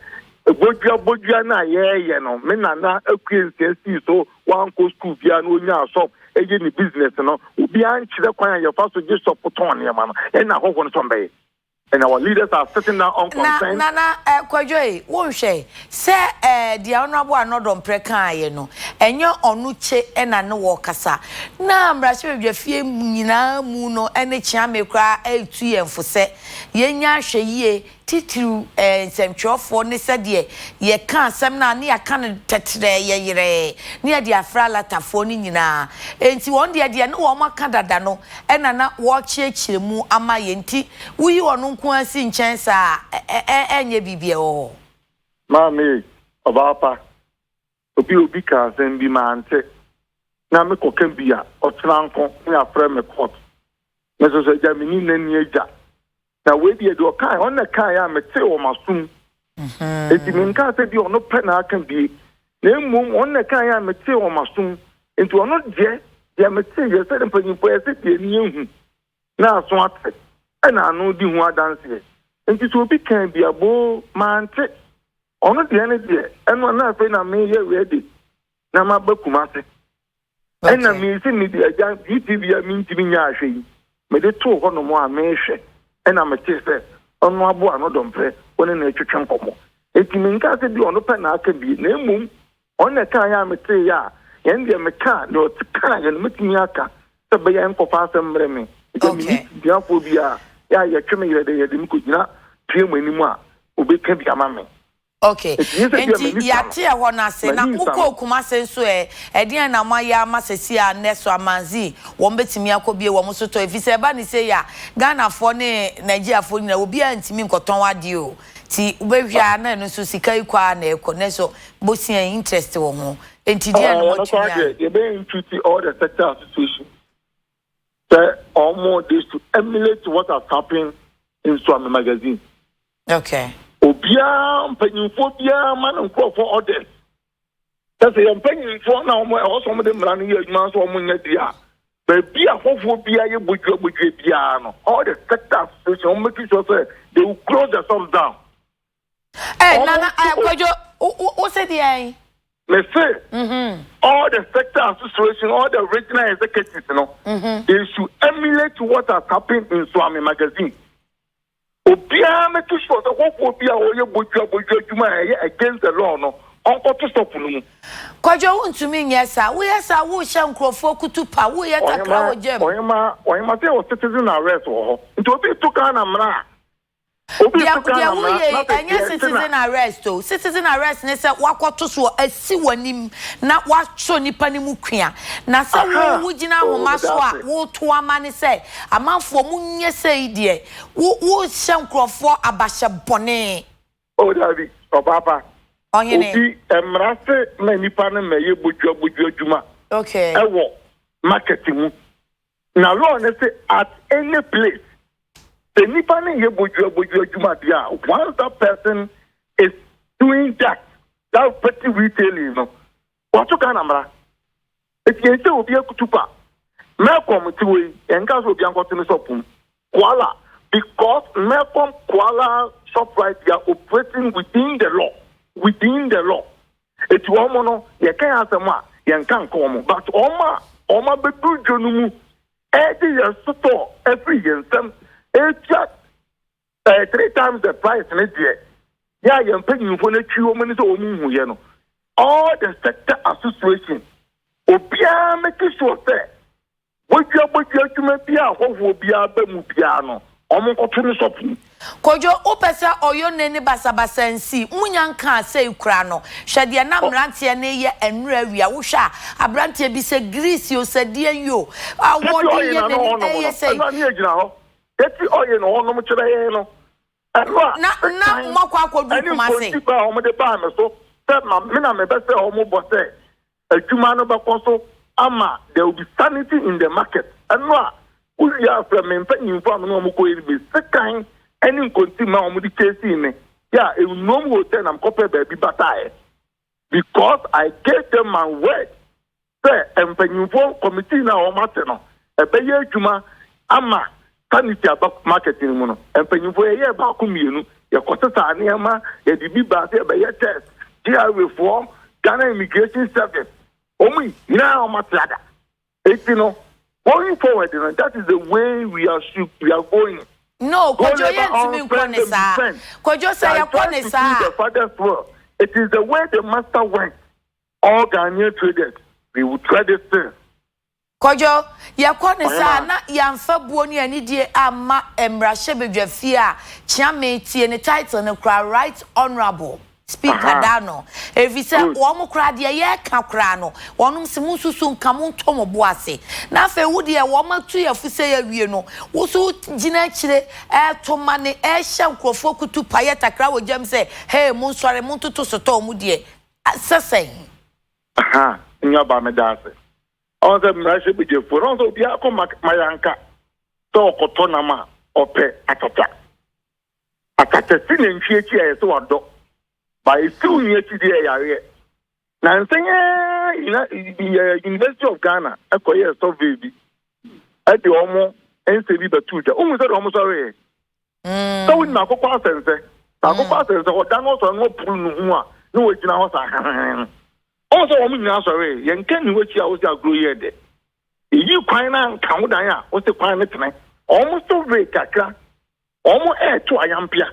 Bodua bodua no a yɛɛyɛ no, me nana akue nsia sii so wankɔ school biara na onyaa shop ɛyɛ ne business no, obiara nkyerɛ kwan a yɛfa so gye shop tɔn nneɛma no, ɛna ahɔhoɔ no sɔ mbɛyɛ, and our leaders are sitting down Na unconcerned. Nana Kwadwo yi, wonhwɛ sɛ deɛ Honourable Anɔdɔmprɛ kaeɛ no, ɛnyɛ ɔno kye ɛna ne wɔ kasa na mmarahyɛbadwa fie nyinaa mu no ɛne Kyeame koraa ɛretu yɛn fo sɛ yɛnya ahwɛ yie. Titiriw nsɛntwerɛfoɔ ne sɛdeɛ yɛka asɛm no a ne yɛaka no tɛtrɛɛ yɛyerɛɛ ne yɛde afrɛ alatafoɔ no nyinaa. Enti wɔn deɛ deɛ ne wɔn aka dada no na na wɔrekyerɛkyerɛ mu ama yɛn nti woyi ɔno nko ara si nkyɛn saa a ɛnyɛ biribi a ɛwɔ hɔ. Maame ei, ɔbaa pa, obi obi ka asɛm bi mante na me kɔ ka bi a, ɔkyena nko ne yɛafrɛ me court. Me nso so agya menni nna nni agya. Na wei deɛ deɛ ɔkae, ɔno na ɛkaeɛ a metee wɔ m'asom. Enti menkaa sɛ bi ɔno pɛ na aka bie, na mmom ɔno na ɛkaeɛ a metee wɔ m'asom. Enti ɔno deɛ, deɛ meteeɛ, sɛdeɛ mpanyimfoɔ yɛ sɛ deɛ ani ahu na aso ate, ɛna ano di ho adanseɛ. Enti sɛ obi kaa bi a, boo, mante. Ɔno deɛ ne deɛ, ɛno a na afei na meyɛ ready na maba Kumase. Ɛna mese mede agya UTV a mentumi nyɛ ahwɛ yi, mede too hɔnom a mehwɛ, ɛna metee sɛ ɔno aboa ano dɔmprɛ, wo ne no retwetwe nkɔmmɔ. Enti menkaa sɛ bi ɔno pɛ na aka bi, na mmom ɔno na ɛkaeɛ a meteeɛ a, yɛn deɛ mekaa deɛ ɔte kaeɛ no mɛtumi aka sɛ ɛbɛyɛ a ɛnkɔfa asɛm mmrɛ me. Agya menni suafoɔ bi a yɛ a yɛtwe me yerɛ dɛ yɛde me kɔgyina PM anim a ɔbɛka bi ama me. Ok, nti yɛate ɛhɔ no ase, na mokɔɔ Kumase nso ɛ, ɛdeɛn na moayɛ ama sɛsi a nnɛ so amanzii wɔn bɛtumi akɔbie wɔn sotɔɔ, ɛfiri sɛ ɛba no sei a Ghanafoɔ ne Nigeriafoɔ nyinaa obiara ntumi nkɔtɔn adeɛ o, nti wobɛhwɛ ara na ɛno nso sika yi kɔ ara na ɛkɔ, nnɛ so bosea yi interest wɔ ho, nti deɛn na Ɛno moatumi koraa ayɛ? deɛ yɛbɛ entreat all the sector association sɛ wɔn they should emulate what has happened in Suame magazine. Okay. Obiara mpanyinfoɔ biara ma ne nkurɔfoɔ orders. Sɛ sɛ yɛn mpanyinfoɔ na wɔn ɛwɔ sɛ wɔn de mmara no yɛ adwuma nso wɔn nyɛ deɛ a, baabi a hɔhoɔ biara yɛ bodua bodua biara no, all the sector association wɔn make sure sɛ they will close the shops down. Ɛ eh, nana ɛ eh, kwadwo wo se deɛn? Me se, all the sector association, all the regional executives no, they should emulate what has happened in Suame magazine. Obiara make sure sɛ hɔhoɔ bi a ɔyɛ bodua bodua adwuma a ɛyɛ against the law no, ɔnkɔto shop no mu. Kwadwo wontumi nyɛ saa, woyɛ saa worehyɛ nkurɔfoɔ kutupa, woreyɛ takra wɔ gyam. Ɔhema, ɔhema sɛ yɛwɔ citizen arrest wɔ hɔ, nti obi to Ghana mmara a, Obi Deɛ to deɛ Ghana mmara woyɛ na yi sɛ ɛnyɛ deɛ ɛte na. citizen arrest o, citizen arrest ne sɛ woakɔto soɔ asi w'anim na woasɔ nipa no mu kua. Na sɛ wo Aha! wogyina Oh, ahoma meda so a ase. woreto ama ne sɛ amanfoɔ monyɛ sei deɛ, wo worehyɛ nkurɔfoɔ abahyɛ bɔne. Oh, dabi, ɔpaapa. Ɔhene. Obi, mmara se ma nipa no mmɛyɛ bodua bodua adwuma Okay. ɛwɔ market mu. Na law no se at any place, sɛ nipa no yɛ bodua bodua adwuma deɛ a, once that person is doing that, that petty retailing no, wato Ghana mmara. Eti yɛn sɛ obi akutu pa. Melcom te hɔ yi, yɛn nka sɛ obi ankɔto ne shop mu. Koala, because Melcom Koala Shoprite they are operating within the law, within the law. Eti wɔn no, yɛka yɛn asɛm a, yɛnka nka wɔn. But wɔn a wɔn abɛduru dwa no mu ɛregye yɛn sotɔɔ afiri yɛn nsam, ɛretua ɛɛ three times the price ne deɛ, yɛ a yɛn mpanyinfoɔ no atwi wɔn ani sɛ wɔn nhuiɛ no, all the sector association, obiara make sure sɛ Bodua bodua adwuma biara a hɔhoɔ biara ba mu biara no, wɔnkɔto ne sɔpo mu. Kojo wopɛ sɛ ɔyɔ nani basabasa nsi munya nkaa sei koraa no hwɛ deɛ na mmeranteɛ no reyɛ ɛnora awia wohwɛ a abranteɛ bi sɛ grease o sɛ deɛn yi o a Yɛte wɔde ɔye yɛ na na nani ɔnom no, ɛyɛ sei. ɛno a ne yɛgyina hɔ. Yɛte ɔye na ɔnom kyerɛ yɛn no, ɛno a Na na sekan moakɔ akɔduru ne Kumase. nkonti ba a wɔde baa me so sɛ ma me na mebɛsɛ wɔn bɔ sɛ Adwuma no bɛkɔ so ama there will be sanity in the market. Ɛno a wowie a frɛ me mpanyimfo a me ne wɔn kɔe no bi sekan ne nkontimma a wɔde chasing me yɛ a Nnuom hotel na mekɔpɛɛ baabi bataeɛ because I gave them my word sɛ mpanyimfoɔ committee no a wɔate no ɛbɛyɛ adwuma ama sanity aba market no mu no. Mpanyimfoɔ yɛyɛɛ baako mmienu, yɛkɔsesaa nneɛma, yɛde bi baa sɛ yɛbɛyɛ test, GRA foɔ, Ghana Immigration Service, wɔn nyinaa wɔn ate ada. Eti no, going forward no, that is the way we are should, we are going. No, Go Kojo labor yɛntumi on, nkɔ friend ne and saa. befriend. Kojo sɛ I yɛkɔ try ne to do saa the a. father's will. It is the way the master went. All Ghanaian traders, we will tread this thing. Kwadwo, yɛkɔ no saa a, na yɛamfa buo ne anidie amma mmarahyɛbadwafie a Kyeame tie ne title no koraa Right Honourable Speaker daa no. Ɛfiri sɛ wɔn koraa deɛ yɛreka koraa no, wɔnom se monsusu nka, monto mo bo ase. Na afei wo deɛ wɔn atu yɛn fo sei awie no, wo nso wogyina akyire reto mane, rehyɛ nkurɔfoɔ kutu pa yɛ takra wɔ gyam sɛ hee monsɔre, montoto sotɔɔ mu deɛ, sɛ sɛn? Aha, nuabaa meda ase. Ɔn sɛ mmarahyɛbadwafoɔ no, ɔn sɛ obiara kɔ Mayanka sɛ ɔkɔtɔ nam a, ɔpɛ akyakya. Akyakya si nantwi akyi a yɛsɛ wadɔ. Ba esiw nwi akyi deɛ ɛyareɛ. Nansa yi ara University of Ghana ɛkɔyɛɛ survey bi ɛde wɔn nsɛm bi bɛtoo dwa. Wohu sɛdeɛ wɔn sɔreeɛ? Sɛ wonim akokɔ asɛnsɛ, sɛ akokɔ asɛnsɛ ɔda no ɔsɔre no ɔpuru ne ho a na wagyina hɔ saa hwehwehwɛ. Ɔhu sɛ wɔn nyinaa sɔree, yɛnka nni w'akyi a wose agorɔ yi yɛ dɛ. Eyi kwan no anka wo dan a wose kwan no tene. Wɔn sɔree kakra, wɔn ɛreto ayampea.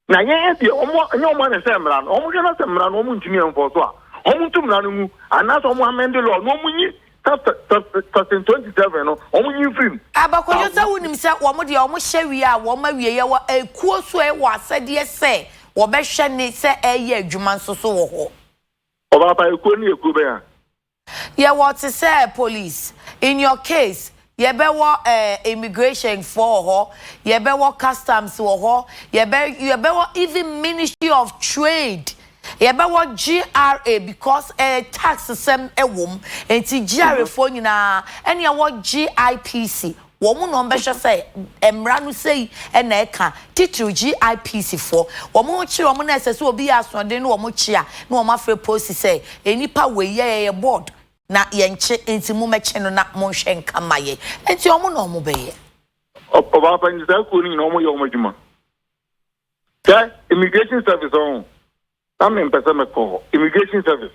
Na yɛn deɛ, wɔn, ɛnyɛ wɔn na ɛsɛ mmara no. Wɔn hwɛ na sɛ mmara no wɔn ntumi ɛnfɔ so a, wɔn nto mmara no ngu, anaasɛ wɔn amend law na wɔn nyi section 27 no, wɔn nyi mfiri mu. Abakwadwo sɛ wonim sɛ wɔn deɛ wɔn hyɛ wie a wɔn awie yɛwɔ ekuo so a ɛwɔ asɛdeɛ sɛ wɔbɛhwɛ ne sɛ ɛreyɛ adwuma nso so wɔ hɔ. Ɔbaapa ekuo no yɛ kuo bɛn a? Yɛwɔ te sɛ police, in your case yɛbɛwɔ eh immigration foɔ wɔ hɔ, yɛbɛwɔ customs wɔ hɔ, yɛbɛ yɛbɛwɔ even ministry of trade, yɛbɛwɔ GRA because eh tax sɛm wɔ mu, nti GRA foɔ nyinaa, ɛne yɛwɔ GIPC, Wɔn na wɔbɛhwɛ sɛ mmara no sei na ɛka, titiriw GIPC foɔ. Wɔn ho kyere wɔn na ɛsɛ sɛ obi yɛ asoɔden na wɔn kye a, na wɔn afrɛ polisi sɛ, nnipa wei yɛ yɛyɛ board na yɛnkye nti mommɛkye no na monhwɛ nka mma yɛn. Nti wɔn na wɔbɛyɛ. Ɔbaa pa nti saa kuo no nyinaa wɔyɛ wɔn adwuma. Hwɛ immigration service ɔho na mempɛ sɛ mɛkɔ hɔ immigration service.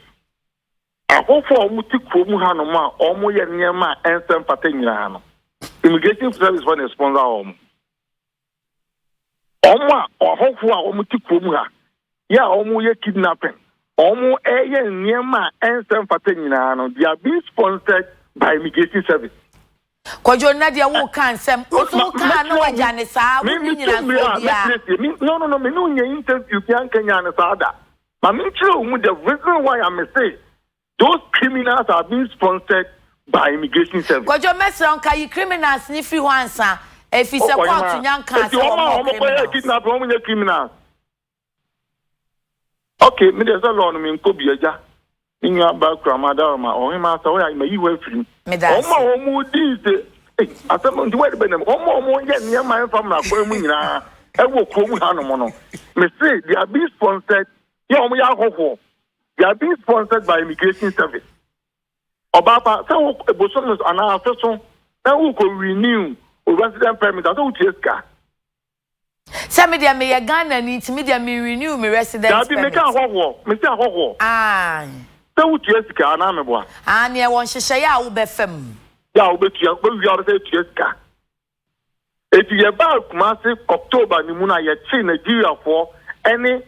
Ahɔfo a wɔte kurom hanom a wɔyɛ nneɛma a ɛnsɛ mfata nyinaa no, immigration service fo na sponsor wɔn. Wɔn a ahɔfo a wɔte kurom ha yɛ a wɔyɛ kidnapping, wɔyɛ nneɛma a ɛnsɛ mfata nyinaa no, they are being sponsored by immigration service. Kwadwo nnɛ deɛ wo ka nsɛm wo nso wo kaa na wagya ne saa wo ni nyinasoɔ biara. No no no me ne wo nyɛ interview bi anka nyaa ne saa da. Ma me nkyerɛ wo mu the reason why a me se those criminals are being sponsored by immigration service. Kwadwo mɛsrɛ wo nka yi criminals no firi hɔ ansa ɛfiri sɛ court nya nkaa sɛ wɔn wɔ criminals. Eti wɔn a wɔn kɔ yɛ kidnapping wɔn nyɛ criminals. Ok me deɛ sɛ law no me nkɔ bi agya me nua baa kura ma adaroma ɔhemaa sɛ ɔyɛ ma yi hɔ afiri mu wɔn a wɔn di nse eh asɛm nti wɛde bɛ nam wɔn a wɔn yɛ nneɛma ɛnfa mmara kwan mu nyinaa ɛwɔ kurom hanom no me se they are being sponsored yɛ wɔn yɛ ahɔhoɔ they are being sponsored by immigration service ɔbaa pa sɛ wo bosom anaa afe so na wokɔ renew o resident permit asɛ wotua sika. Sɛ me deɛ meyɛ Ghana ni nti me deɛ me renew me resident Daabi permit. meka ahɔhoɔ, mese ahɔhoɔ. Aane. Sɛ wotua sika anaa meboa? Aane ɛwɔ nhyehyɛeɛ a wobɛfa mu. Yɛ a wobɛtua, wobɛwie a wobɛsɛ atua sika. Eti yɛbaa Kumasi October no mu no a yɛkyee Nigeriafoɔ ɛne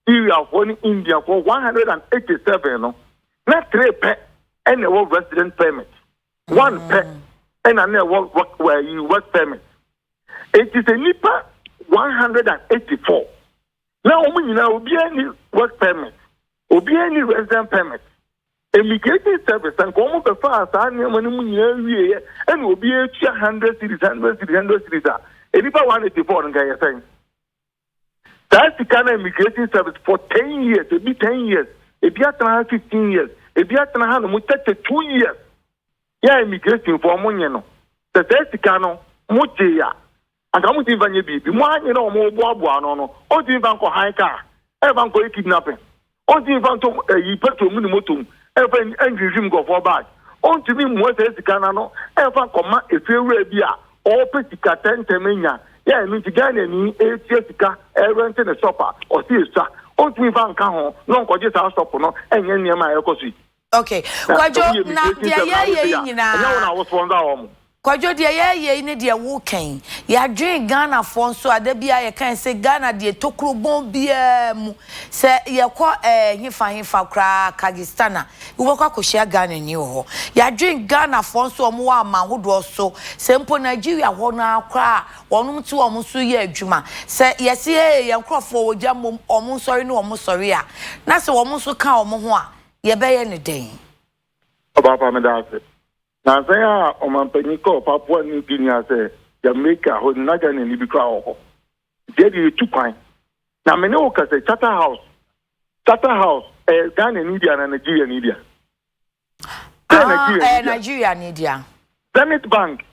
Syriafoɔ ne Indiafoɔ 187 no, na three pɛ ɛna ɛwɔ resident permit, one pɛ ɛna na ɛwɔ work, work permit. Enti sɛ nnipa 184 na wɔn nyinaa obiara ni work permit, obiara ni resident permit, immigration service nka wɔn bɛfaa saa nneɛma no mu nyinaa wieɛ ɛna obiara tua 100 cedis, 100 cedis, 100 cedis a, nnipa 184 no nka ɛyɛ sɛn? Saa sika no immigration service for 10 years, ebi 10 years, ebi atena ha 15 years, ebi atena ha no mu 32 years. Yɛ immigration fo ɔmo nye no. Sɛ saa sika no mo gyee a, anka mo ntumi nfa nyɛ biribi. Mo anye na ɔmo boaboa ano no, ɔntumi nfa nkɔ han car, ɛnfa nkɔ yɛ kidnapping. Ɔntumi mfa ntɔ ɛyi petrol mu ne moto mu ɛmfa nhwinhwim nkurɔfoɔ bag. Ɔntumi mmua saa sika no ano ɛmfa nkɔma efiewura bi a ɔrepɛ sika tɛntɛm anya. Yɛ a ɛno nti Ghanani retua sika ɛrɛnte ne shop a ɔse esua. Ɔntumi mfa nka ho na ɔnkɔgye saa shop no ɛnyɛ nneɛma a ɛrekɔ so yi. Okay. Na sɛ Kwadwo, woyɛ na immigration deɛ service na yɛyɛ wosei yi a, ɛnyɛ wo nyinaa, na wo sponsor wɔn. Kwadwo deɛ yɛɛyɛ yi ne deɛ woka yi, yɛadwen Ghanafoɔ nso a da biara yɛka yɛ sɛ Ghana deɛ tokuro bɔn biara mu, sɛ yɛkɔ ɛɛ hefa hefa koraa Kyrgyzstan a, wobɛkɔ akɔhyia Ghanani wɔ hɔ. Yɛadwen Ghanafoɔ nso a wɔwɔ aman hodoɔ so, sɛ mpo Nigeria hɔ no ara koraa a, wɔnom te wɔn nso yɛ adwuma. Sɛ yɛse ee yɛn nkorɔfoɔ wɔgya mmom wɔn nsɔre ne wɔn sɔre a, na sɛ wɔn nso ka wɔn ho a, yɛbɛyɛ no dɛn? Ɔbaapa meda ase. Nansa yi a ɔmanpanyin kɔɔ Papua New Guinea sɛ Jamaica hɔ no, na Ghanani bi koraa wɔ hɔ. Nti ɛde yɛtu kwan. Na me ne wo kasa Charter House, Charter House, ɛyɛ Ghanani dea na Nigeriani dea? Sɛ ah, ɛyɛ Nigeriani dea. Zenith Bank,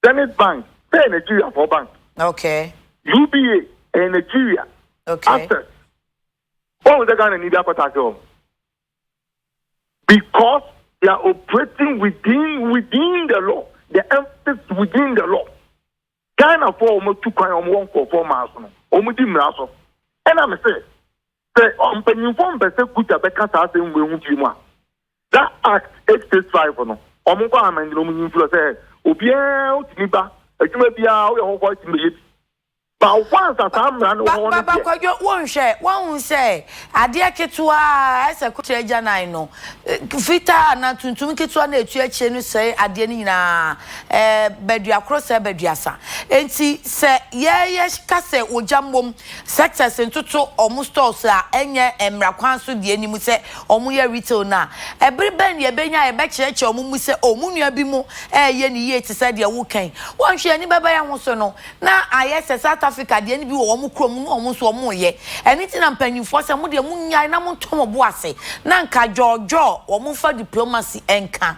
Zenith Bank, sɛ ɛyɛ Nigeriafoɔ bank. Okay. UBA, ɛyɛ Nigeria. Okay. Access. Wɔn sɛ Ghanani bi akɔtase wɔn. Because they are operating within within the law. The emphasis within the law. Ghana for wɔn tu kwan wɔn wɔ nkurɔfoɔ maa so no wɔn di mmara so. Ɛna me sɛ sɛ mpanyinfoɔ mpɛ sɛ kuta bɛka saa asɛm wɔ ehu pii mu a that act 865 no wɔn nkɔ amend na wɔn nyi mfiri sɛ obiara otumi ba adwuma biara woyɛ hɔhoɔ atumi bɛyɛ bi. But once a saa mmara no wɔ hɔ no Ba deɛ. Kwadwo, wonhwɛ, woahu sɛ adeɛ ketewa a ayɛ sɛ kokyerɛ agyanan no, fitaa anaa tuntum ketewa no a ɛtu akyire no sɛe adeɛ no nyinaa, ɛɛ, badua koro sɛe baduasa. Enti sɛ yɛyɛ ka sɛ ogya mmom sectors ntoto wɔn stores a ɛnyɛ mmara kwan so deɛ no mu sɛ wɔyɛ retail no a, ɛbere bɛn na yɛbɛnya a yɛbɛkyerɛkyerɛ wɔn mu sɛ oh, mo nua bi mo reyɛ no yie te sɛ deɛ woka yi. Woanhwɛ yɛn ani bɛba yɛn ho so no, Na ayɛ sɛ South Africa deɛ no bi wɔ wɔn kurom na wɔn nso wɔn reyɛ. Ɛno nti na mpanyinfoɔ sɛ mo deɛ mo nnyae na mo nto mo bo ase na nka dwɔɔdwɔɔ wɔn mfa diplomacy nka.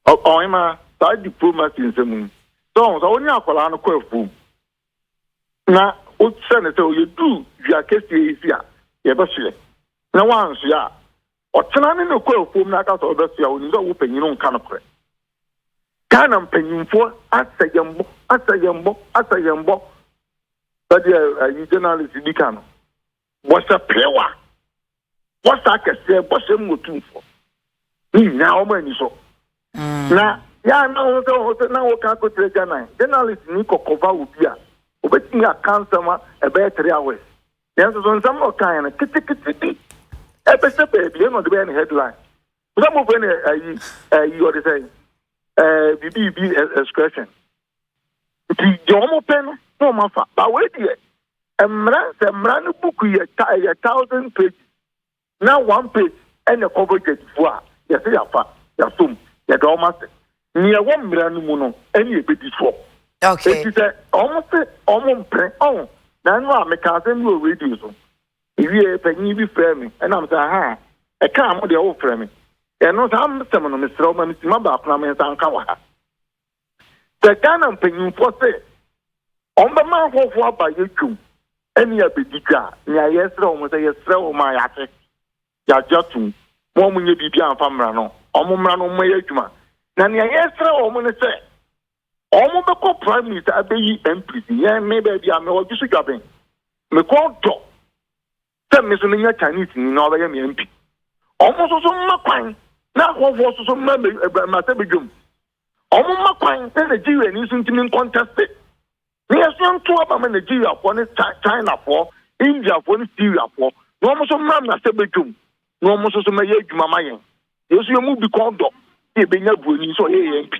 Ɔhemaa, saa diplomacy nsɛm yi, sɛ ɔho sɛ wo ne akwadaa no kɔ afuom na wokyerɛ no sɛ yɛduru dua kɛseɛ yi si a yɛbɛsoɛ na woansoɛ a, ɔkyena ne no kɔ afuom na aka sɛ ɔbɛsoɛ a, ɔnim sɛ wo panyin no nka nokorɛ. Ghana mpanyinfoɔ asɛ yɛn bɔ asɛ yɛn bɔ asɛ yɛn bɔ sɛdeɛ ayi journalist bi ka no bɔhyɛ pewa bɔhyɛ akɛseɛ bɔhyɛ mu otumfoɔ ne nyinaa wɔn ani so mm. na yɛa na ho sɛ ho sɛ na wɔka akɔkyerɛ gyanan journalist ni kɔkɔva obi a obɛtumi aka nsɛm a ɛbɛyɛ 3 hours nanso so nsɛm na ɔkaeɛ no ketekete bi ɛbɛhyɛ baabi ɛna ɔde bɛyɛ ne headline. Sɛ mo fɛ no ayi ayi ɔde sɛ ɛɛ bibi bi expression nti deɛ wɔn pɛ no na wɔn afa ba wei deɛ mmara sɛ mmara no book yɛ ta yɛ 1,000 pages na one page ɛna cover dwadifoɔ a yɛsɛ yɛafa yɛasom yɛda wɔn ase nea ɛwɔ mmara no mu no ɛne ebedi soɔ. Eti sɛ wɔn se wɔn mpere ɔn na ɛno a meka asɛm bi wɔ radio so. Ewie panyin bi frɛɛ me ɛna mesɛ ahaa ɛkaa mo deɛ wofrɛ me ɛno saa nsɛm no mesrɛ wo ma me sima baako na me nsa nka wɔ ha. Sɛ Ghana mpanyinfoɔ sɛ wɔn bɛma ahɔhoɔ aba yɛ dwom ɛne abɛdi dwa a nea yɛsrɛ wɔn sɛ yɛsrɛ wɔn a yɛate yɛagye atom ma wɔn nyɛ biribi amfa mmara no wɔn mmara no wɔn yɛ adwuma na nea yɛsrɛ wɔn ne sɛ wɔn bɛkɔ primaries abɛyi MPs yɛn me baabi a mewɔ gye so dwaben mekɔ dɔ sɛ me nso menya Chinese ni na ɔbɛyɛ me MP wɔn nso so mma kwan na ahɔhoɔ nso so mma mmarahyɛ badwam wɔn mma kwan na Nigeria ni nso ntumi ncontest na yɛso nto aba ma Nigeriafoɔ ne Chinafoɔ, Indiafoɔ ne Syriafoɔ na wɔn nso mmra mmarahyɛ badwam na wɔn nso so mmɛyɛ adwuma ma yɛn. Yɛn nso yɛn mu bi kɔn dɔ sɛ yɛbɛnya buroni sɛ ɔyɛ yɛn MP.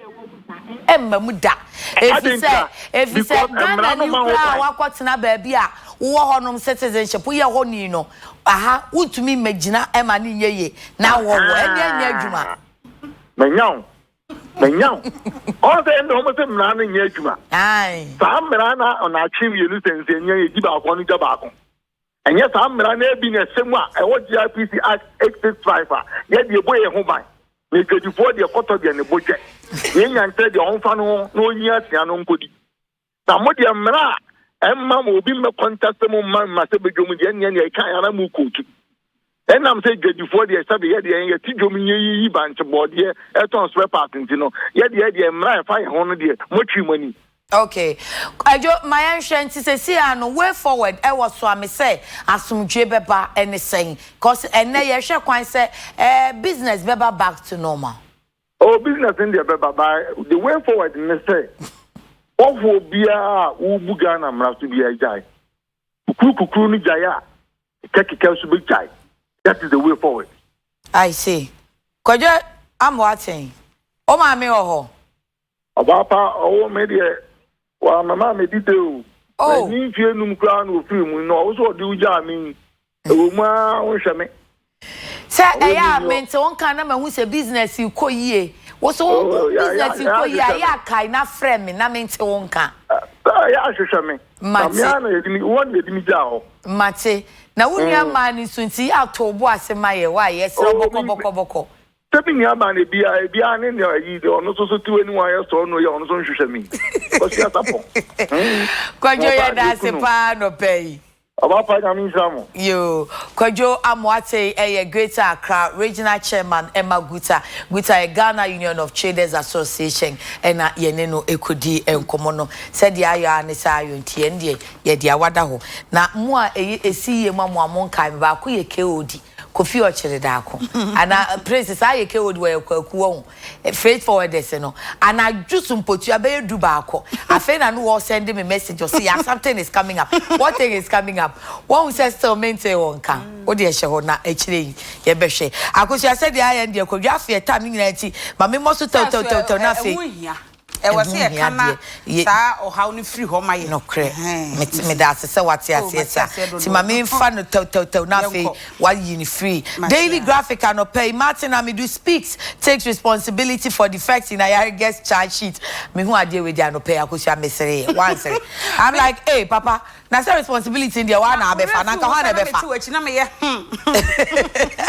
Ɛmma mu da. Efisɛ, efisɛ Ghana ni koraa a wakɔtena baabi a wowɔ hɔnom citizenship, woyɛ hɔ ni no, aha wontumi mmɛgyina ɛma no nyɛ yie na wɔ wɔ ɛne ɛnyɛ adwuma. Manya wo. Manya wo. Ɔn sɛ ɛnna wɔn sɛ mmara no nyɛ adwuma. Saa mmara no ɔnaatwe mmienu sɛnsɛnnia yɛdi baako ɔno gya baako. Ɛnyɛ saa mmara no bi na ɛhyɛ mu a ɛwɔ GIPC Act 865 a yɛde ɛbɔ yɛn ho ban. Na adwadifoɔ deɛ kɔtɔ deɛ ne bo dwɛ. Yɛn nyankyerɛ deɛ ɔmfa no ho na ɔnyi asia no nkɔdi. Na mo deɛ mmara a ɛmma ma obi mmɛ kɔntɛste mo mma mmarahyɛ badwam deɛ ɛnneɛ deɛ ɛka ara mu kootu. Ɛnam sɛ dwadifoɔ deɛ sɛbe yɛ deɛ yɛte dwom yɛyiyi bankye bɔɔdeɛ ɛtɔn spare parts nti no yɛ deɛ deɛ mmara a ɛfa yɛn ho no deɛ moatwi mo ani. Okay. Kwadwo, ma yɛnhwɛ, nti seesei ara no way forward ɛwɔ Soame sɛ asomdwoe bɛba ɛne sɛn? Cos ɛnnɛ yɛhwɛ kwan sɛ eh business bɛba back to normal. Oh, business no deɛ bɛba, but the way forward ne sɛ wɔfoɔ biara a wobu Ghana mmara so biara gyae. Kukuru kukuru no gyae a, kekakeka nso bɛgyae. That is the way forward. I see. Kwadwo Amoateng, wo maame wɔ hɔ? Ɔbaa pa ɔwoo me deɛ wamma me dide o. Oh. Manni mfeɛ num koraa na ɔfiri mu na ɔwo sɛ ɔde wo gyaa me yi. Ɛwɔ mu ara wonhwɛ me. Sɛ ɛyɛ a mente wo nka na mahu sɛ business rekɔ yie. Wo so wo business rekɔ yie a yɛ a kae na frɛ me na mente wo nka. Sɛ ɛyɛ a hwehwɛ me. Na Mate. me ara na yɛde me wo na yɛde me gyaa hɔ. Mate. Na wo nua mmaa no nso nti yɛ a to wo bo ase ma yɛ why yɛsrɛ wo Oh, bɔkɔ me bɔkɔ bɔkɔ. Sɛ me nua baa no ebia ebia ne nea ayi deɛ ɔno nso so te w'anim ayɛ sɔɔ no yɛ ɔno nso nhwehwɛ me Kwasi Asapɔn hmm Kwadwo ɔba yɛda deɛ ase kunu paa anɔpa yi. Ɔba pa Nyame nhyira mo. Yoo, Kwadwo Amoatey yɛ Greater Accra Regional Chairman ma GUTA. GUTA yɛ Ghana Union of Traders Association na yɛne no kɔdii nkɔmmɔ no. Sɛdeɛ ayɔ ara ne sɛ ayɔ nti yɛn deɛ yɛde awada hɔ. Na mo a ɛyɛ ɛsi yie ma mo a monkae me, baako yɛ KOD. Kofi Ɔkyere Daako ana Prince saa yɛ KOD wɔyɛ Kwaku wahu freight forwarders no anadwo so mpotua bɛyɛ du baako afei na no wɔ send me message ɔse ya something is coming up what thing is coming up wahu sɛ still mente wɔ nka wo deɛ hyɛ hɔ na akyire yi yɛbɛhwɛ Akosua sɛdeɛ ayɛ no deɛ Kwadwo afeɛ tam ne nyinaa nti ma me mmɔ so tɛwtɛwtɛw na afei Ɛwɔ Ɛho sɛ hia yɛka na deɛ, yɛ. saa ɔhaw no firi hɔ ma yɛn. Nokorɛ, Ɛhɛn, mete, nti. meda ase sɛ woate Oh, aseɛ mate saa. aseɛ Nti ma dodo. memfa no tɛwtɛwtɛw na afei Yɛnkɔ. woayi no firi. Mate Daily a. Graphic anɔpa yi, Martin Amidu speaks, takes responsibility for defects in Ayariga's charge sheet. Mehu adeɛ wei deɛ anɔpa yi, Akosua, mesereeɛ. Woansere? I'm Me, like, ei, papa, na sɛ responsibility no deɛ woa na na wo werɛ abɛfa, na firi anka wo hwan sɛ na na mete ɛbɛfa? w'akyi na meyɛ hmm.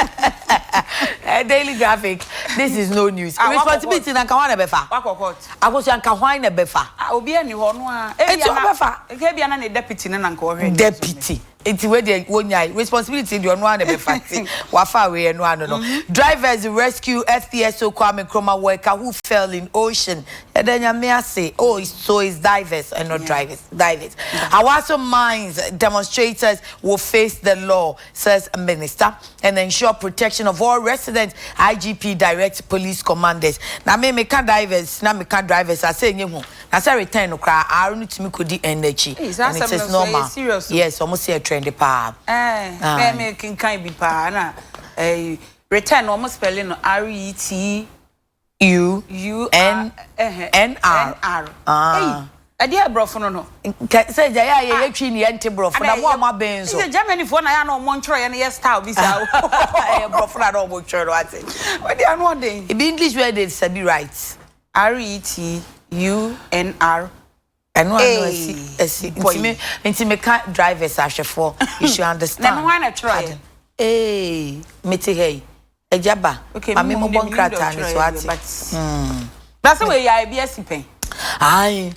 Daily Graphic, this is no news. Ah, woakɔ court. Responsibility no anka hwan na ɛbɛfa? Woakɔ court. Akosua nka hwan na ɛbɛfa? Ah, obiara nni hɔ, ɔno ara. Enti Ebia na, ɔbɛfa. nka ebia na ne deputy no na nka ɔhwɛ ne so. Deputy. Enti wei deɛ wonyae. Responsibility deɛ ɔno ara na ɛbɛfa nti wafa wei ɛno ano no. Drivers rescue FPSO Kwame Nkrumah worker who fell in ocean. Yɛda Nyame ase. Oh, so it's divers and not Yeah. drivers. Divers. Awaso mines demonstrators will face the law, says minister, and ensure protection of all residents, IGP directs police commanders. Na me meka divers na meka drivers a sɛ ɛnyɛ hu. Na sɛ return no koraa R no tumi kɔdi N akyi Ei, saa and it asɛm no is nso ɛyɛ normal. serious o. Yes, wɔn se ɛtrend paa. Ɛɛ, Aye. me mekenkan bi paa na ɛyi return no wɔn spelling no R E T U U R N ɛhɛ N R. N R. Ah. Ei, ɛdeɛ ɛbrɔfo no no. Nka sɛ gya yɛ a yɛyɛ twi ne yɛnte borɔfo na Ada mo a yɛ moabɛn nso. Sɛ Germany foɔ na yɛ a na wɔn ntwerɛeɛ no yɛ style bi saa o. Ɛyɛ borɔfo na na wɔn twerɛ no ate. Wei deɛ ano ɔden. Ebi English word de sabi right. R E T U N R. Ɛno ano asi Ei, asi boy. nti me nti meka drivers ahwɛfoɔ you should Na understand. ɛno hwan na ɛtwerɛeɛ? Pardon. Ee mete ha yi agya ba Okay, ma me me mmom mmobɔ deɛ menim deɛ nkrataa no so ɔtwerɛeɛ deɛ ate. but na sɛ wei yɛ a ebi asi pɛn. Ae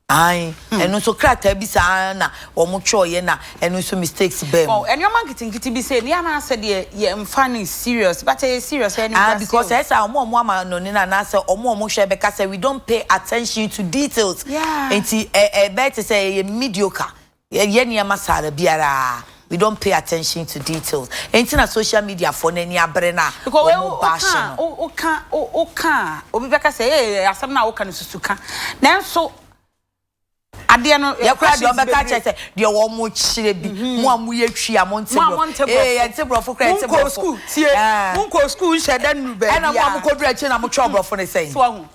ae ɛno nso krataa bi saa na wɔn twerɛeɛ na ɛno nso mistakes baa mu. Well, nneɛma nketenkete bi sei no yɛ anaasɛ deɛ yɛmfa no serious but ɛyɛ serious ɛyɛ Ah animguaseɛ because o. ɛyɛ sɛ wɔn a wɔn ama no no anaasɛ wɔn a wɔhwɛ bɛka sɛ we don't pay attention to details Yeah. nti ɛ ɛbɛyɛ te sɛ ɛyɛ mediocre yɛyɛ nneɛma saa da biara we don't pay attention to details nti na social media foɔ no ani abere no a Because wei wɔn wo baahye ka no. wo ka wo ka a obi bɛka sɛ ee asɛm no a woka no susu ka nanso adeɛ no Yɛ koraa deɛ questions ɔbɛka bebree kyerɛ sɛ deɛ wɔn kyerɛ bi mo a moyɛ twi a monte mo a borɔfo monte ee borɔfo yɛnte borɔfo koraa yɛnte monkɔɔ borɔfo school tie ɛɛ monkɔɔ school nhyɛ da nnuru ɛna mo a baabiara mokɔduru akyire na motwerɛ borɔfo no sɛn. so wahu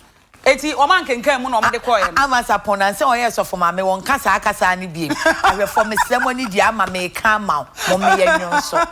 eti wɔn ankenkan mu na wɔn de kɔɔɛ no. Ama Sapon nansa ɔyɛ sɔfo maame wɔnka saa kasaa no biem ahwɛfoɔ mesrɛ mo ani deɛ ama meka ama wo mo meyɛ nwonso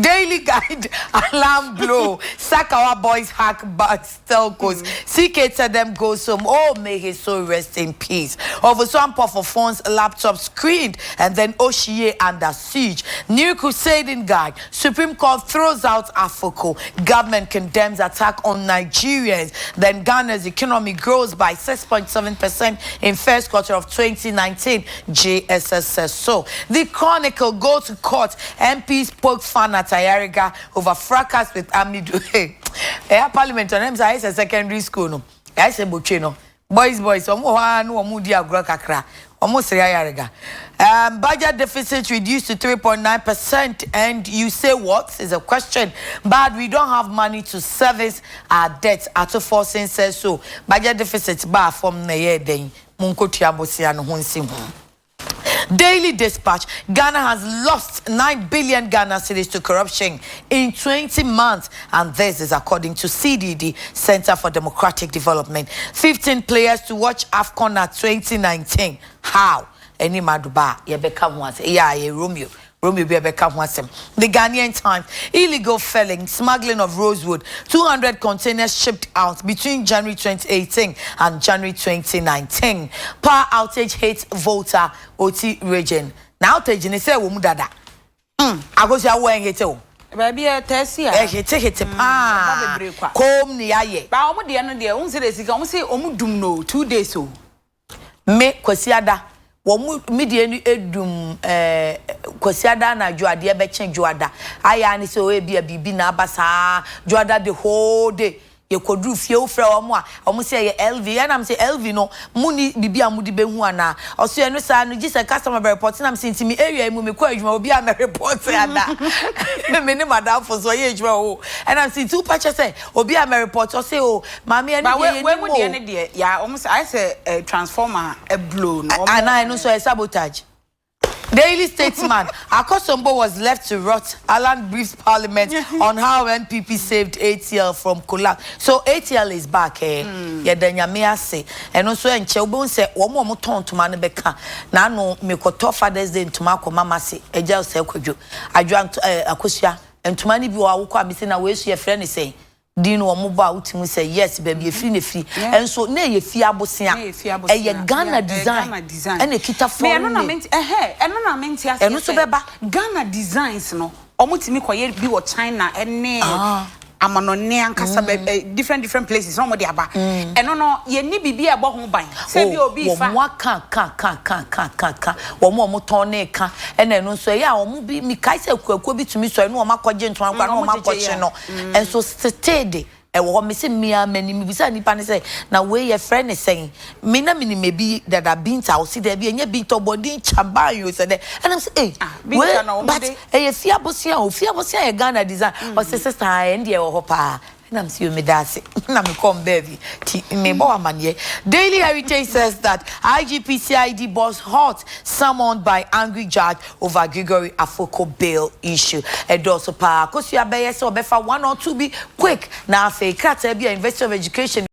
Daily Guide alarm blow Sakawa boys hack bugs telcos CK Tedem goes home oh may his soul rest in peace Ofosu Ampofo phones laptop screened and then Oshie under siege New crusading guide Supreme Court throws out Afoko government condemns attack on Nigerians then Ghana's economy grows by 6.7% in first quarter of 2019 JSS says so. The Chronicle go to court MPs poke fun at Ayariga over fracas with Amidu. Ɛyɛ parliament ɔno ɛm sɛ ayɛ sɛ secondary school no ayɛ sɛ botwe no boys boys wɔn wɔ hɔ ara na wɔn di agorɔ kakra. Wɔn sere ayarega. Um, budget deficit reduced to 3.9% and you say what is a question. But we don't have money to service our debt. Ato Forson says so. Budget deficit ba fam na ɛyɛɛ dɛn? Monkotua bosea no ho nsi ho. Daily Dispatch, Ghana has lost 9 billion Ghana cedis to corruption in 20 months, and this is according to CDD, Center for Democratic Development. 15 players to watch AFCON at 2019. How? Ɛne Maduba, yɛbɛka ho asɛm. Yeah, yeah, Romeo. Romeo bi ɛbɛka ho asɛm. The Ghanaian Times, illegal felling, smuggling of rosewood, 200 containers shipped out between January 2018 and January 2019. Power outage hits Volta Oti region. Na outage ne sɛ wɔ mu dada. Akosua wo ɛnhete o. Baabi ɛ tɛsi a. Ɛhete hete paa. Kom ne yayɛ. Ba wɔn deɛ no deɛ wɔn sɛ de sika wɔn sɛ wɔn dum no 2 days o. Me Kwasiada wɔn mu me deɛ no edum ɛɛ Kwasiada anadwo adeɛ bɛkye dwoada ayɛ ani sɛ oye bi a biribi na aba saa dwoada the whole day yɛkɔduru fie wofrɛ wɔn a wɔn sɛ ɛyɛ LV ɛnam sɛ LV no mu ni biribi a mode bɛhu anaa ɔso ɛno saa no gye sɛ customer bɛ report nam sɛ nti me area yi mu mekɔ adwuma obi a mɛ report ada me ne madamfo so ɔyɛ adwuma o ɛnam sɛ nti wopa kyɛ sɛ obi a mɛ report ɔsɛ o maame ɛno deɛ yɛ nim o deɛ ne deɛ ya wɔn sɛ ayɛ sɛ eh, transformer ɛblow no anaa ɛno nso ɛyɛ sabotage. Daily Statesman, Akosombo was left to rot. Alan briefs Parliament on how NPP saved ATL from collapse. So ATL is back eh. Yɛda Nyame ase. Ɛno nso ɛnkyɛ wobɛhu sɛ wɔn a wɔtɔn ntoma no bɛka. N'ano mekɔtɔ Father's Day ntoma akɔma m'ase. Agya Osei Kwadwo. Adwoa nto eh, Akosua. Ntoma no bi wɔ hɔ a wokɔ a mese na wei so yɛfrɛ no sɛn? Din no wɔn bɔ a wotumi hu sɛ yes baabi efiri na efiri ɛnso na ɛyɛ fie abosea ɛyɛ Ghana design ɛna ekita foreign name ɛno na mente aseɛ ɛno nso bɛba Ghana designs no wɔn tumi kɔ yɛ bi wɔ China ɛne amanɔne ankasa bɛ ɛ different different places na wɔn de aba ɛno no yɛn ni biribi a ɛbɔ ho ban sɛ bi obi fa wɔn aka ka ka ka ka ka ka wɔn a wɔtɔn ne ka ɛna ɛno nso ɛyɛ a wɔn bi mikae sɛ akuakuo bi tumi sɔre na wɔn akɔgye ntoma nkora na wɔn akɔkye no nso setee de ɛwɔ hɔ mese mmea m'ani mebisa nipa ne sɛ na wei yɛfrɛ ne sɛn me na menim ebi dada Binta ɔsi dɛbi ɛnyɛ Binta ɔbɔden kyaban o sɛ dɛ ɛnam sɛ ee wei but ɛyɛ fie abosea o fie abosea yɛ Ghana design ɔsi sista ɛn deɛ ɛwɔ hɔ paa. Na mese yo meda ase na mekɔ mbaabi nti mebɔ wo amaneɛ. Daily Heritage says that IGP CID boss hot summoned by angry judge over Gregory Afoko bail issue. Ɛdɔɔso paa. Akosua bɛyɛ sɛ ɔbɛfa one or two bi quick na afei krataa bi a University of Education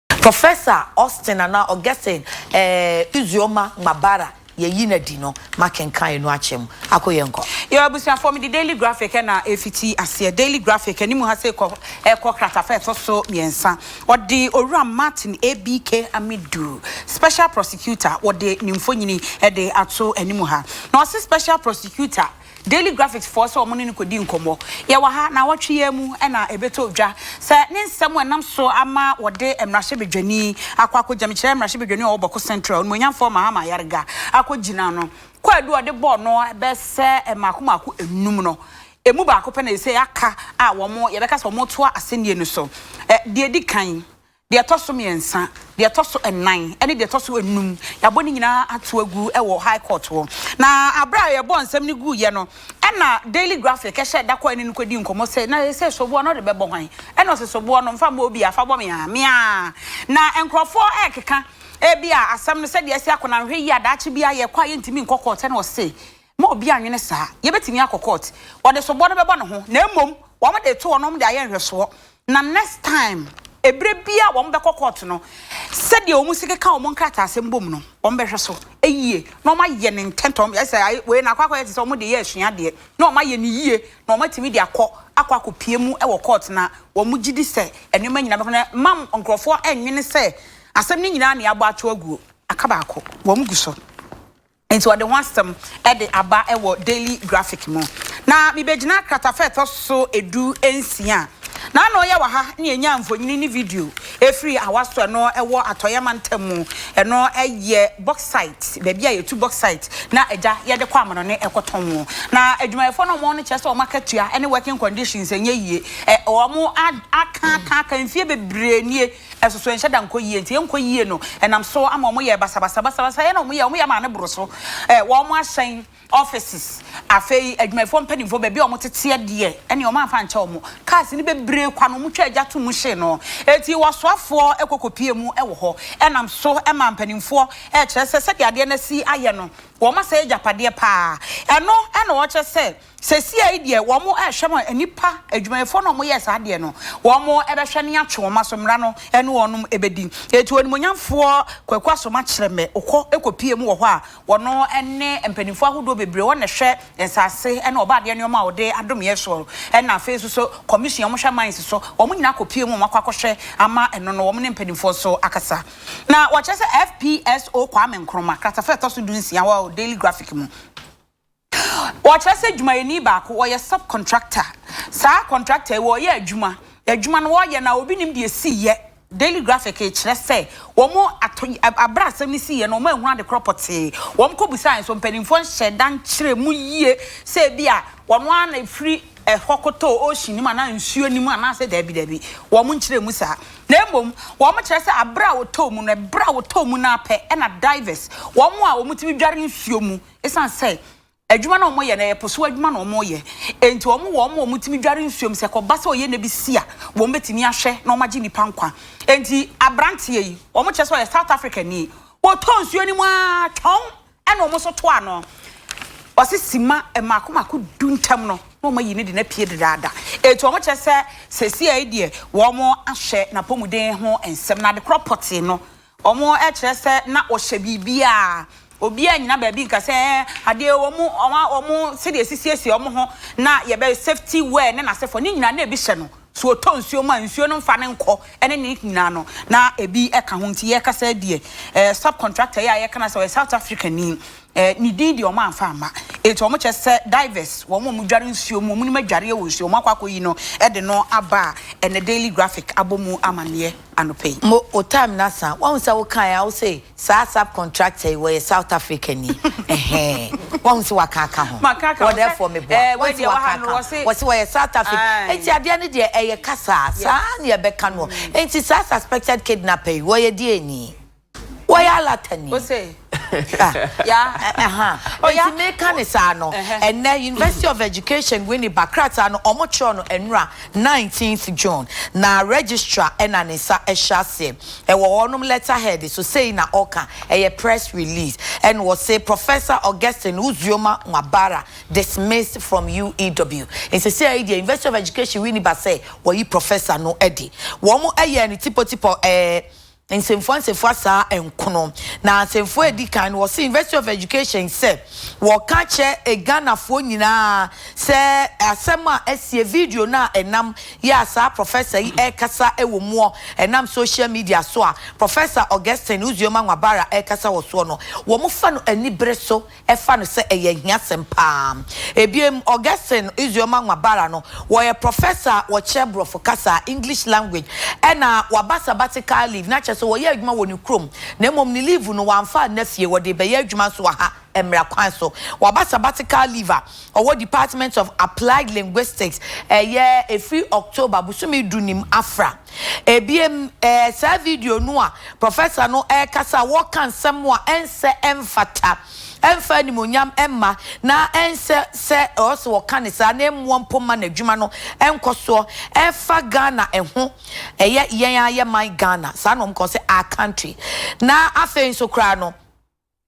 Professor Austin anaa Augustine eh, Uzioma Ngbabara yɛyi no adi no, makenkan ɛno akyɛ mu. Ako yɛnkɔ. Yɛwɔ abusuafoɔ, mede Daily Graphic na ɛrefiti aseɛ. Daily Graphic, anim ha sei kɔ ɛrekɔ kratafa a ɛtɔ so mmiɛnsa. Wɔde Owura Martin ABK Amidu, Special Prosecutor, wɔde ne mfonini de ato anim ha. Na ɔse Special Prosecutor Daily Graphic foɔ sɛ wɔn ne no kɔdi nkɔmmɔ. Yɛwɔ ha naawɔtwe yi ara mu na ɛbɛtɔ dwa sɛ ne nsɛm a ɛnam so ama wɔde mmarahyɛbadwani akɔ akɔgya, mekyerɛ mmarahyɛbadwani a ɔwɔ Bawku Central, Onimuonyamfoɔ Mahama Ayariga akɔgyina no, kwaadu a ɔde bɔɔ no bɛyɛ sɛ mmaako mmaako nnum no, ɛmu baako pɛ na seesei aka a wɔn, yɛbɛka sɛ wɔretoa asɛnnie no so. Deɛ ɛdi kan, Deɛ ɛtɔ so mmiɛnsa, deɛ ɛtɔ so nnan ne deɛ ɛtɔ so nnum, yɛabɔ ne nyinaa ato agu wɔ High Court hɔ. Na berɛ a yɛbɔɔ nsɛm no guiɛ no, ɛna Daily Graphic hyɛɛ da kɔɔ ne no kɔdii nkɔmmɔ sɛ, na seesei soboɔ no wode bɛbɔ hwan? Ɛna ɔse, soboɔ no, mfa mmɔ obiara, fa bɔ me ara, me ara. Na nkurɔfoɔ rekeka, ebia asɛm no sɛdeɛ asi akɔ no, anhwɛ yie a daakye biara yɛkɔ a yɛntumi nkɔ court. Ɛna ɔse, Mma obiara nnwene saa. Yɛbɛtumi akɔ court. Wɔde soboɔ no bɛbɔ ne ho. Na mmom wɔn de reto hɔ no wɔn de ayɛ nhwɛsoɔ. Na next time, ɛberɛ biara a wɔn bɛkɔ court no, sɛdeɛ wɔn si keka wɔn nkrataasɛm bom no, wɔn bɛhwɛ so yie na wɔn ayɛ no ntɛntɛm. Ayɛ sɛ ayɛ wei no akɔ akɔyɛ te sɛ wɔn de yɛ asuadeɛ na wɔn ayɛ no yie na wɔn atumi de akɔ akɔ akɔpie mu wɔ court na wɔn gye di sɛ nneɛma nyinaa bɛkɔ na mma nkurɔfoɔ nnwene sɛ asɛm no nyinaa na yɛabɔ ato aguo. Aka baako. Wɔn gu so. Enti ɔde ho asɛm de aba wɔ Daily Graphic mu. Na mibegyina kratafa a ɛtɔ so du nsia a na ano yɛ wɔ ha na yenyaa mfonini ne video. Ɛfiri Awaso ɛno ɛwɔ Atɔeɛ mantam mu, ɛno yɛ bauxite, baabi a yɛtu bauxite na agya yɛde kɔ amanɔne ɛkɔtɔn. Na adwumayɛfoɔ no wɔn no kyerɛ sɛ wɔn akatua ne working conditions ɛnyɛ yie. Ɛ wɔn aka aka aka mfie bebree nie ɛsoso ɛnhyɛ da nkɔ yie nti ɛnkɔ yie no ɛnam so ama wɔn yɛ basabasa basabasa yɛ na wɔn yɛ wɔn yɛ ama ne boro so. Ɛ wɔn ahyɛn Offices, afei adwumayɛfoɔ mpanimfoɔ baabi a wɔteteɛ deɛ ɛneɛ wɔn amfa ankyɛ wɔn. Cars no bebree kwa no wɔtwa agya to mu hyee no. Enti wɔsoafoɔ kɔ kɔpie mu wɔ hɔ. Ɛnam so ma mpanimfoɔ rekyerɛ sɛ sɛdeɛ adeɛ no asi ayɛ no wɔn asɛe agyapadeɛ pa ara. Ɛno na wɔkyerɛ sɛ seesei deɛ wɔn rehwɛ ma nnipa, adwumayɛfoɔ no a wɔyɛɛ saa adeɛ no wɔn bɛhwɛ ne atwe wɔn aso mmara no ne wɔn bɛdi. Enti Onimuonyamfoɔ Kwaku Asomah Kyerɛmɛ kɔ kɔpie mu wɔ hɔ a Wɔn ne mpanimfoɔ ahodoɔ bebree, wɔn na ɛhwɛ nsase ne ɔbaadeɛ nneɛma a wɔde adom yɛn soɔ, ɛna afei nso so commission a wɔhwɛ mines so, wɔn nyinaa kɔpue mu a wɔakɔ akɔhwɛ ama ɛno no, wɔn ne mpanimfoɔ nso akasa. Na wɔkyerɛ sɛ FPSO Kwame Nkrumah, kratafa a ɛtɔ so dunsia wɔ Daily Graphic mu. Wɔkyerɛ sɛ dwumayɛni baako, ɔyɛ sub-contractor. Saa contractor yi, wɔreyɛ adwuma. Adwuma no wɔreyɛ no a, obi nim deɛ ɛsiiɛ. Daily Graphic kyerɛ sɛ wɔn ato, berɛ a asɛm no siiɛ no, wɔanhunu ade korɔ pɔtee. Wɔkɔbisaeɛ nso, mpanimfoɔ nhyɛɛ da nkyerɛɛ mu yie sɛ ebia wɔn ara na ɛfiri ɛhɔ kɔtɔɔ ocean no mu anaa nsuo no mu anaasɛ daabi daabi. Wɔnkyerɛɛ mu saa. Na mmom, wɔkyerɛ sɛ berɛ a wɔtɔɔ mu no, berɛ a wɔtɔɔ mu no ara pɛ na divers, wɔn a wɔtumi dware nsuo mu, Esiane sɛ adwuma no a wɔyɛ no, ɛyɛ po so adwuma na wɔyɛ nti, wɔwɔ wɔn a wɔtumi dware nsuo mu. Sɛ ɛkɔba sɛ ɔyɛ nna bi si a, wɔbɛtumi ahwɛ na wɔagye nnipa nkwa. Enti aberanteɛ yi, wɔkyerɛ sɛ ɔyɛ South Africani. Ɔtɔɔ nsuo no mu ara twɔn ɛna wɔn nso toa no. Ɔse sima mmaako mmaako du ntam no, na wɔayi no de no apue dedaada. Enti wɔkyerɛ sɛ seesei yi deɛ, wɔahwɛ n'apɔmuden ho nsɛm na adekorɔ pɔtee no, Wɔkyerɛ sɛ na wɔhyɛ biribi a obiara nnyina baabi nka sɛ ɛɛ adeɛ wɔn wɔn wɔn sɛdeɛ esi siesie wɔn ho na yɛbɛ safety wear ne n'asefoɔ ne nyinaa na ebi hyɛ no. So ɔtɔ nsuo mu a nsuo no mfa no nkɔ ɛne ne nyinaa no na ebi ka ho nti yɛkasa deɛ ɛɛ sub contractor yi a yɛka no sɛ ɔyɛ South Africa ni Eh, ne din deɛ wɔn amfa amma. Enti wɔn kyɛ sɛ divers, wɔn a wɔdware nsuo mu, wɔn nim adwareɛ wɔ nsuo mu, akɔ akɔyi no de no aba a ɛnɛ Daily Graphic abɔ mu amaneɛ anɔpa yi. Mo wo time no asa. Wahu sɛ wo kaeɛ a wo se saa sub contractor yi wɔyɛ South Africa ni ɛhɛɛ wahu sɛ waka aka ho. Maka aka ho Wɔ sɛ therefore meboa. eh, wei Wahu sɛ deɛ wɔ waka ha no aka ho. wɔse Wɔse wɔyɛ South Africa. ae. Enti adeɛ no deɛ ɛyɛ kasa Yes. saa na yɛbɛka noɔ. Enti saa suspected kidnapper yi wɔyɛ deɛn ni? Wɔyɛ alatani. Ose. Ah, Ya. ɛha. Oh, ya. Enti meka ne saa no, ɛnnɛ University of Education Winneba krataa no wɔn kyerɛw no ɛnora 19th June. Na registrar ɛna ne nsa ɛhyɛ aseɛ. Ɛwɔ wɔnom letter head so sei na ɔka, ɛyɛ press release. Ɛna ɔse Professor Augustine Uzioma Nwabara dismissed from UEW. Nsesɛɛ yi deɛ University of Education Winneba sɛ wɔyi professor no adi. Wɔn ɛyɛɛ no tipɔtipɔ ɛɛ. Nsɛmfua nsɛmfua saa nkono. Na nsɛmfua a edi kan no wɔse University of Education sɛ wɔka kyerɛ Ghanafoɔ nyinaa sɛ asɛm a asie video no a ɛnam yɛ a saa professor yi ɛrekasa wɔ muɔ ɛnam social media so a Professor Augustine Uzioma Nwabara ɛrekasa wɔ soɔ no wɔfa no anibere so fa no sɛ ɛyɛ ahiasɛm paa. Ebiem, Augustine Uzioma Nwabara no, wɔyɛ professor a wɔkyerɛ Borɔfo kasa, English language, ɛna waba sabbatical leave, na kyerɛ sɛ wɔyɛ adwuma wɔ ne kurom, na mmom ne leave no wamfa anna fie, wɔde rebɛyɛ adwuma nso wɔ ha mmara kwan so. Waba sabbatical leave a ɔwɔ Department of Applied Linguistics, ɛyɛ ɛfiri October bosome du nim afra. Ebiem, ɛɛ saa video no a professor no rekasa a wɔreka nsɛm a ɛnsɛ ɛmfata, ɛmfa animuonyam mma, na ɛnsɛ sɛ ɛwɔ sɛ wɔka no saa na ɛmmoa mpo mma n'adwuma no nkɔ soɔ, ɛfa Ghana ho, ɛyɛ yɛn ara yɛ man Ghana, saa na wɔka, wɔse our country. Na afei nso koraa no,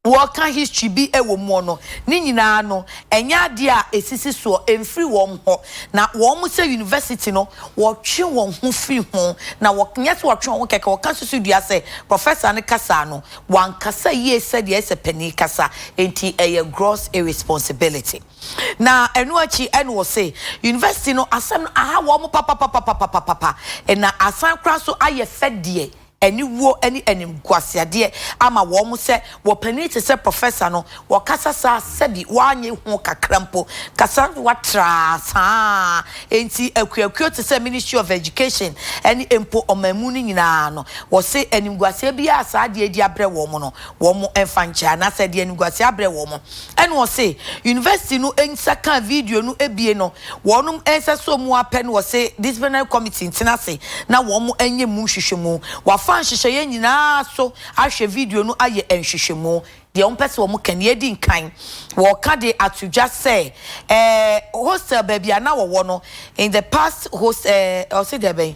wɔka history bi wɔ muɔ no, ne nyinaa no, ɛnyɛ adeɛ a ɛsisi soɔ, ɛmfiri wɔn hɔ. Na wɔn sɛ university no, wɔtwe wɔn ho firi ho, na wɔ, nyɛ sɛ wɔtwe wɔn ho kɛkɛ, wɔka susu dua sɛ professor no kasaa no, wankasa yie sɛdeɛ ɛsɛ panin kasa, enti ɛyɛ gross irresponsibility. Na ɛno akyi ɛna wɔse university no asɛm no aha wɔn papapapapapapa, na asan koraa nso ayɛ fɛ deɛ. aniwuo ne animguaseadeɛ ama wɔn sɛ wɔpanin te sɛ Professor no wɔkasa saa sɛbi wɔanye ho kakra mpo kasa watraa saa enti akuakuo te sɛ Ministry of Education ne mpo ɔmanmu no nyinaa no wɔse animguaseɛ biara a saa adeɛ yi de abrɛ wɔn no wɔn mfa nkyɛ anaasɛ ɛde animguaseɛ abrɛ wɔn. Ɛna ɔse university no nsa kaa video no bie no wɔnom nsa sɔɔ mu ara pɛ na ɔse disciplinary committee ntena ase na wɔn nyɛ mu nhwehwɛmu. Wafa nhyehyɛeɛ nyinaa so ahwɛ video no ayɛ nhwehwɛmu. Deɛ wɔn pɛ sɛ wɔn ka nie, edi nkan wɔka de ato dwa sɛ ɛɛ hostel baabi a na wɔwɔ no in the past host ɛɛ ɔse deɛ bɛn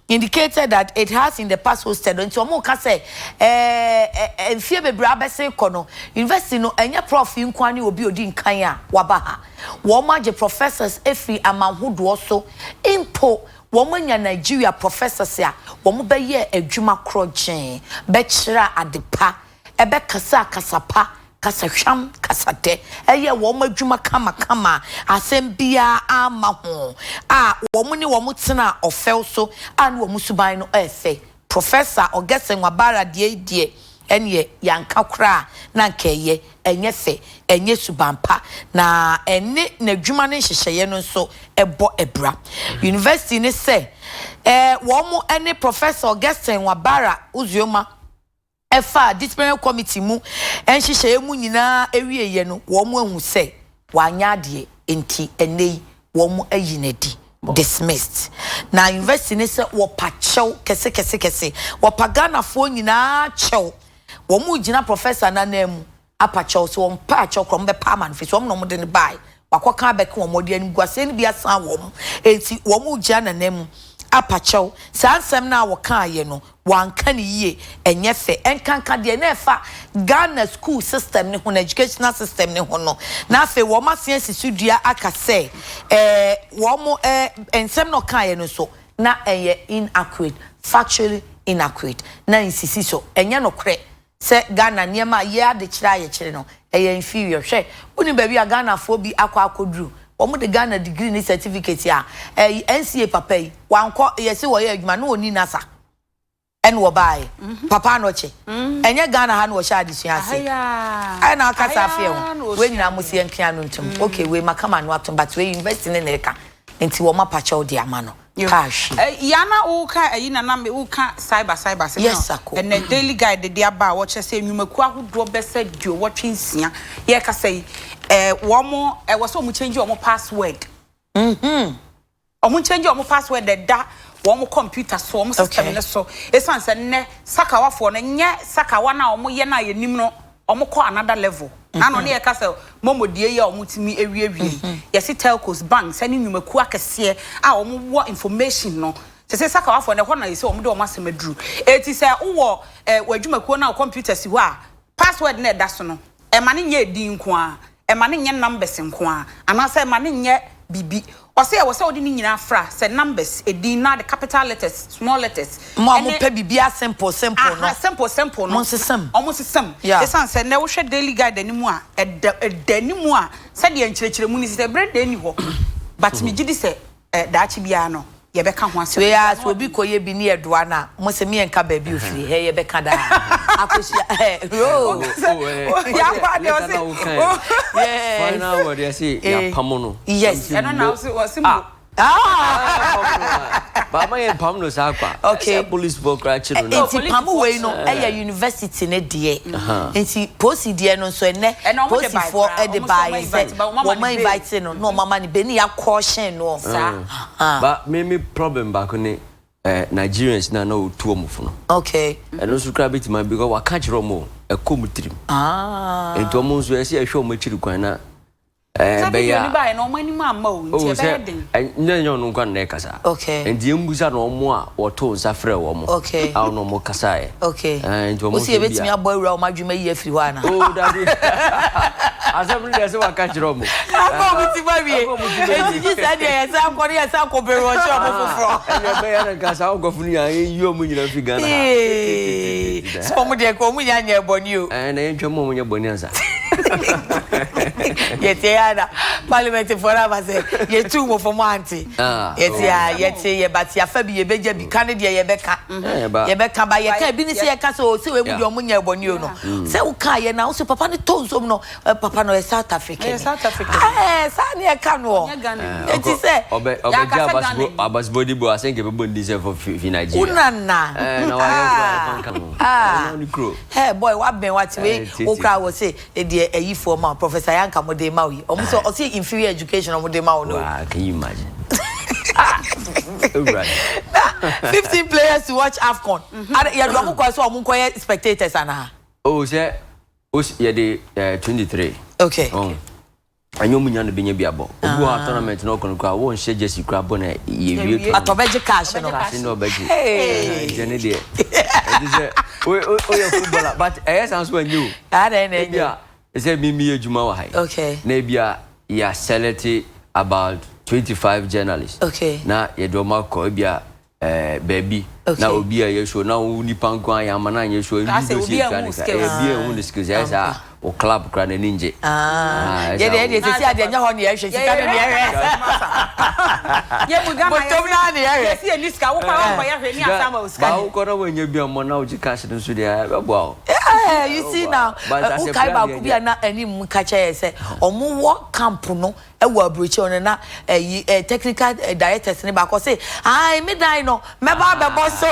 indicated that it has in the past hosted nti wɔn reka sɛ ɛɛ mfie bebree abɛsen kɔ no university no ɛnyɛ prof yi nko ara ne obi odi nkan a waba ha wɔn agye professors efiri aman hodoɔ so mpo wɔn anya Nigeria professors a wɔn bɛyɛɛ adwuma korɔgyee bɛkyerɛ ade pa ɛbɛkasaa kasa pa, kasa hwam, kasa dɛ, ɛyɛɛ wɔn adwuma kamakama a asɛm biara amma ho, a wɔn ne wɔn tenaa ɔfɛw so a ne wɔn suban no yɛ fɛ. Professor Augustine Nwabara deɛ yi deɛ, ɛnneɛ yɛanka koraa a na anka ɛyɛ, ɛnyɛ fɛ, ɛnyɛ suban pa, na ɛne n'adwuma no nhyehyɛeɛ no nso bɔ abira. University no sɛ, ɛɛ, wɔn ne Professor Augustine Nwabara Uzioma, ɛfaa Disciplinary Committee mu nhyehyɛeɛ mu nyinaa awieeɛ no, wɔahu sɛ wanyɛ adeɛ nti ɛnnɛ yi wɔayi no adi, dismissed. Na University no sɛ wɔpa kyɛw kɛse kɛse kɛse, wɔpa Ghanafoɔ nyinaa kyɛw, wɔregyina Professor no ananmu apa kyɛw, sɛ wɔmpa akyɛw koraa wɔbɛpa ama no firi sɛ wɔn na wɔde no baeɛ, wakɔka abɛka wɔn, wɔde animguaseɛ no bi asan wɔn, enti wɔregyina n'ananmu apa kyɛw. Saa nsɛm no a wɔkaeɛ no, wɔanka no yie, ɛnyɛ fɛ, ɛnkanka deɛ na ɛfa Ghana school system no ho no, educational system no ho no, na afei wɔn asen asi so dua aka sɛ ɛɛ wɔn ɛɛ nsɛm na ɔkaeɛ no nso na ɛyɛ inaccurate, factually inaccurate, na nsisi so, ɛnyɛ nokorɛ sɛ Ghana nneɛma a yɛ adekyerɛ a yɛkyerɛ no ɛyɛ inferior hwɛ wonim baabi a Ghanafoɔ bi akɔ akɔduru wɔn de Ghana degree ne certificate a ɛyi NCA papa yi wankɔ yɛse wɔyɛ adwuma na ɔni NASA ɛna wɔbaeɛ mhm. papa anɔkye mhm. ɛnyɛ Ghana ha na wɔhyɛ adesua ase ɛna akasa afeɛ ho wei nyinaa mo si yɛn kea no ntom mm. okay wei maka ma no atom but wei university ne na ɛka nti wɔn apakyɛw de ama no. kaa hwe. Ya na wo ka ayi na na me wo ka cyber cyber asɛm Yes no ako. ɛnɛ daily guide de aba a wɔkyerɛ sɛ nnwumakuo ahodoɔ bɛsɛ duowɔtwe nsia yɛ kasa yi ɛɛ wɔn ɛwɔ sɛ wɔn change wɔn password wɔn change wɔn password ɛda wɔn computer so wɔn system Okay. no so esan sɛ nnɛ sakawafoɔ no nyɛ sakawa no a wɔn yɛ no a yɛnim no Ɔmo kɔ another level. N'ano ne yɛka sɛ momo deɛ yi a ɔmo tumi awiewie yi, yɛse telcos, banks ɛne nnwumakuo akɛseɛ a ɔmo wɔ information no, sese sakawafoɔ no ɛhɔ na yɛse ɔmo de ɔmo asɛm aduru. Eti sɛ wowɔ eh, w'adwumakuo no a wo computer si hɔ a, password no a ɛda so no, ɛma no nyɛ edin nko ara, ɛma no nyɛ numbers nko ara, anaasɛ ɛma no nyɛ biribi. Ɔse ɛwɔ sɛ wode ne nyinaa fra, sɛ numbers, edin, na ade capital letters, small letters, Mo a ɛne. mopɛ biribiara simple simple no, Aha, simple simple no, monsesa mu. wɔn sesa mu. Yeah. Esiane sɛ nnɛ wohwɛ Daily Guide anim a, ɛda ɛda anim a, sɛdeɛ nkyerɛkyerɛmu no si sɛ berɛ deɛ nni hɔ, but megye di sɛ eh, daakye biara no, yɛbɛka ho asɛm. Wei ara sɛ obi kɔyɛ bi ne yɛdoa no a, mo se meɛnka baabi ofiri, hɛ yɛbɛka daa. Akosua, hɛ, roo. Yɛakɔ adeɛ ɔse. Yes. Final word yɛse yɛapamo no. Yes. Ɛno na ɔse ɔse mo. Ah! Baama yɛ mpam no saa kwa. Okay. Sɛ police foɔ koraa kye no na. Nti pam wei no ɛyɛ university ne deɛ. Nti polisi deɛ no nso ɛnɛ polisifoɔ de baayɛ sɛ wɔn invite no na wɔn ama no bail ne yɛ akɔɔhyɛn no. Saa. Ba me me problem baako ne eh, Nigerians na na otu wɔn fo no. Okay. Ɛno nso koraa betumi because waka kyerɛ wɔn o, ɛkɔ wɔn tirim. Ah. Nti wɔn nso ɛsɛ ɛhwɛ wɔn akyiri kwan na Sɛ ɛbɛyɛ video a. no baeɛ no wɔn anim amma o, nti Oh, ɛbɛyɛ sɛ den. ɛnyɛ nyɛ ɔno nko na ɛkasa. Okay. Nti yɛn busa na wɔn a wɔto nsa frɛ wɔn. Okay. A wɔn wɔn kasaeɛ. Okay. Ɛɛ nti wɔn Wosi nso bi yɛbɛtumi a. abɔ awura wɔn adwuma yi afiri hɔ ana? Oh dabi. Asɛm no deɛ sɛ waka kyerɛ ɔmo. Aka ɔmo ti ma wie. Eti gye sɛ deɛ yɛsan akɔ ne yɛsan akɔ bere wɔhyɛ ɔmo foforɔ. Ɛnna ɛbɛyɛ na nka saa nkurɔfo no nyinaa yɛnyi ɔmo nyinaa mfiri Ghana ha. Sɛ ɔmo deɛ nka ɔmo nyinaa nyɛɛ bɔne o. Ɛɛ na yɛntwa mu a ɔmo nyɛ bɔne ansa. Yɛte ya na parliament foɔ no aba sɛ yɛtuu mo fo mo ante. Yɛte ya yɛte yɛ but yɛafa bi yɛbɛgya bi ka ne deɛ yɛbɛka. Yɛbɛka ba yɛka ebi ne sɛ yɛka sɛ o sɛ wei mu deɛ ɔmo nyɛɛ bɔne o no. Sɛ wokaa yɛ na wo sɛ papa no tɔ nsuom no papa no ɔyɛ South African. Ɔyɛ South African. Ɛɛ saa ne ɛka no ɔ. Ɔnyɛ Ghana ni. Eti sɛ. Ɔbɛ ɔbɛgye abasbo abasbɔdi bo asɛ nka ɛbɛbɔ ne din sɛ fɔ fi fi Nigeria. Wo nana. Ɛɛ na wayɛ kura ɛfa nka ho. Ah. Ɛno ne kuro. Hey boy wabɛn wate wei Ɛɛ wo titi. koraa wɔ se deɛ ayifoɔ ma wo Professor Yanka mo de ma wo yi ɔmo sɛ ɔse inferior education ɔmo de ma wo no. Waa can you imagine. Ah ewurade. Na 15 players to watch AFCON. Ada yɛde ɔmo kɔ sɛ ɔmo nkɔyɛ spectators anaa? Oh sɛ os yɛde eh, 23. Okay. Oh. Ɛnyɛ ɔmo nyinaa na benya bi abɔ. Obi wɔ hɔ a tournament na ɔkɔ no koraa wɔnhyɛ jersey koraa bɔ na yɛwie tournament. But ɔbɛgye cash no. Cash no ɔbɛgye. Hey. Nti ɛno deɛ ɛnti sɛ woyɛ footballer but ɛyɛ saa nso ɛnyɛ o. Adɛn na ɛnyɛ? Ebia sɛ me meyɛ adwuma wɔ ha yi. Okay. Na ebia yɛ select about 25 journalists. Okay. Na yɛde wɔn akɔ ebia ɛɛ baabi na obi a ɛyɛ show na wo nipa nko ara yɛn ama no anyɛ show ɛnu bi si etwa ne ka ɛyɛ bi ehu ne skills ɛyɛ saa o club kura n'ani ngye. Yɛ deɛ yɛ deɛ sisi adeɛ nyɛ hɔ ne yɛhwɛ sika no ne yɛhwɛ. Yɛ mu Ghana Bɔtɔm naa ne yɛhwɛ. Yɛsi yɛ ni sika wokɔ a wɔnkɔ yɛhwɛ ni asa ama o sika. Ba wokɔ na wɔnyɛ bi ɔmɔ na wogye cash no nso deɛ ɛbɛboa o. You see now, wokae baako bi a na anim ka kyerɛ yɛ sɛ ɔmo wɔ camp no Wɔ aburokyire hɔ no na ɛyi eh, technical eh, directors ne baako ɔse ae me dan no mɛba abɛbɔ so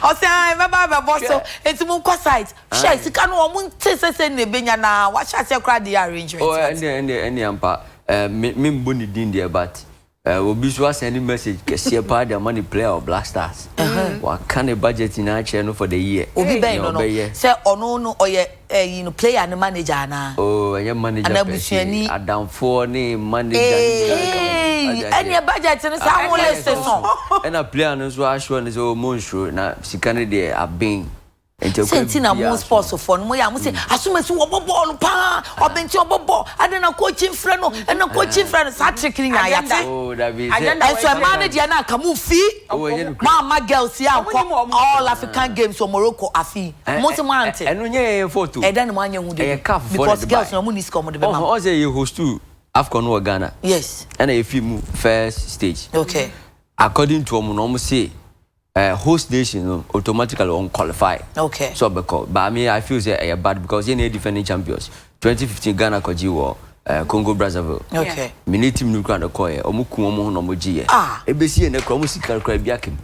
ɔse ae mɛba abɛbɔ so nti mo nkɔ site hwɛ sika no wɔn nte sɛ sɛ na ebenya na wahyɛ aseɛ koraa de yɛ arrangement. Oh ɛndeɛ ɛndeɛ ɛndeɛ ampa ɛɛ me me mbɔ ne din deɛ but Eh obi nso asɛnde message kɛseɛ paa de ama ne player wɔ Black Stars. Waka ne budget nyinaa akyerɛ no for the year. Obi bɛn Nea no no ɔbɛyɛ. sɛ ɔno no ɔyɛ ɛyi no player no manager anaa? Oh ɛnyɛ manager Anaa per se, abusuani? adamfoɔ ne manager ne nyinaa ka ho. Eeii Wate aseɛ? ɛneɛ budget no saa Ah ho ɛyɛ list so no. so. Ɛna player no nso assure no sɛ oh monsuro na sika no deɛ aben. Nti Sɛ ɛkwan nti na mo biara so sports no. foɔ no mo yɛ a mo se asomasi wɔbɔ bɔɔl paa ɔbɛnti ɔbɔ bɔɔl adɛn na coach nfrɛ no ɛna coach nfrɛ no saa trick no nyinaa Agenda. yɛate. Oh dabi sɛ. Agenda Ɛnso ɛmaa no deɛ na anka mo fi Oh ɛnyɛ nokorɛ. mo amma girls yi Ɔmo ankɔ nim ɔmo. all African games wɔ Morocco afe yi mo nso mo ante. Ɛno nyɛ yɛn fault o. Ɛdɛn na mo anyɛ ho Ɛyɛ dede CAF foɔ na because ɛde girls bae. no ɔmo nni sika ɔmo de bɛma Ɔho mo. ɔn sɛ yɛ hostu AFCON no wɔ Ghana. Yes. Ɛna yɛfii mu first stage. Okay. According to ɔmo no ɔmo se eh, host nation no automatically wɔn qualify. Okay. So ɔbɛkɔ but me I feel sɛ ɛyɛ bad because yɛn na yɛ defending champions 2015 Ghana kɔgye wɔ eh, Congo Brazzaville. Okay. Me ne team no kura no kɔɛ ɔmo ku wɔn ho na ɔmo gye yɛ. Ah. Ebesi yɛn kura ɔmo sika kura bi akem.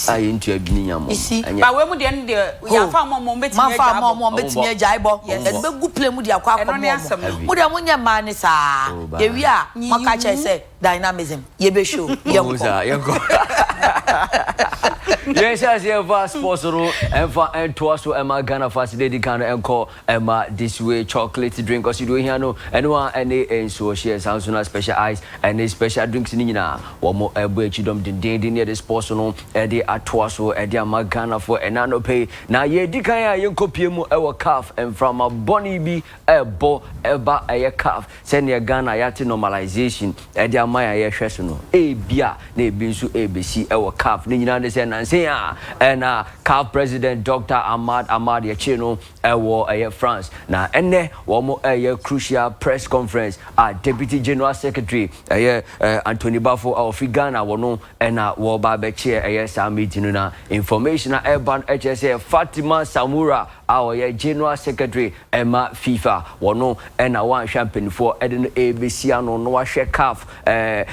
A yɛn ntua bi ne nya mo. You see? Ɛnyɛ. Ba wei mu deɛ no deɛ yɛafa ama ɔmo ɔmo bɛtumi Manfa agya ama abɔ. ɔmo ɔmo bɛtumi agya abɔ. Yes. Yɛde bɛgu plane mu de akɔ Ɛno akɔma ne asɛm ɔmo. no. Mo deɛ monyɛ mmaa ne saa. Oh, bye. Yɛwie a moaka akyerɛ sɛ Dynamism, yɛbɛhwɛ o, Ɔmo yɛnkɔ. saa, yɛnkɔ. Yɛnhyɛ aseɛ mfa sports no ɛmfa ntoa so ɛma Ghana fa ase deɛ ɛdi kan no ɛnkɔ ɛma this way chocolate drink ɔsi deɛ ohia no ɛno a ɛne nsuo hyeɛ saa nso na special ice ɛne special drinks ne nyinaa wɔn ɛbɔ akyi dɔm dendenden ne yɛde sports no ɛde atoa so ɛde ama Ghanafoɔ ɛna anɔpɛ yi na yɛdi kan a yɛnkɔ pie mu ɛwɔ CAF mframa bɔne bi ɛbɔ ɛba ɛyɛ CAF Sɛdeɛ Ghana yɛate normalization de ama yɛn a yɛhwɛ so no, ebia na ebi nso rebɛsi wɔ CAF. Ne nyinaa ne sɛ nansa yi a ɛna CAF President Doctor Ahmad Ahmad yɛkyee no wɔ ɛyɛ France. Na ɛnnɛ wɔn reyɛ crucial press conference a Deputy General Secretary ɛyɛ Anthony Baffoe a ɔfiri Ghana wɔno ɛna wɔreba abɛkyeɛ ɛyɛ saa meeting no. Na information a ɛreba no kyerɛ sɛ Fatima Samoura a ɔyɛ General Secretary ma FIFA, wɔno na wɔanhwɛ a mpaninfoɔ de no rebɛsi ano na wahwɛ CAF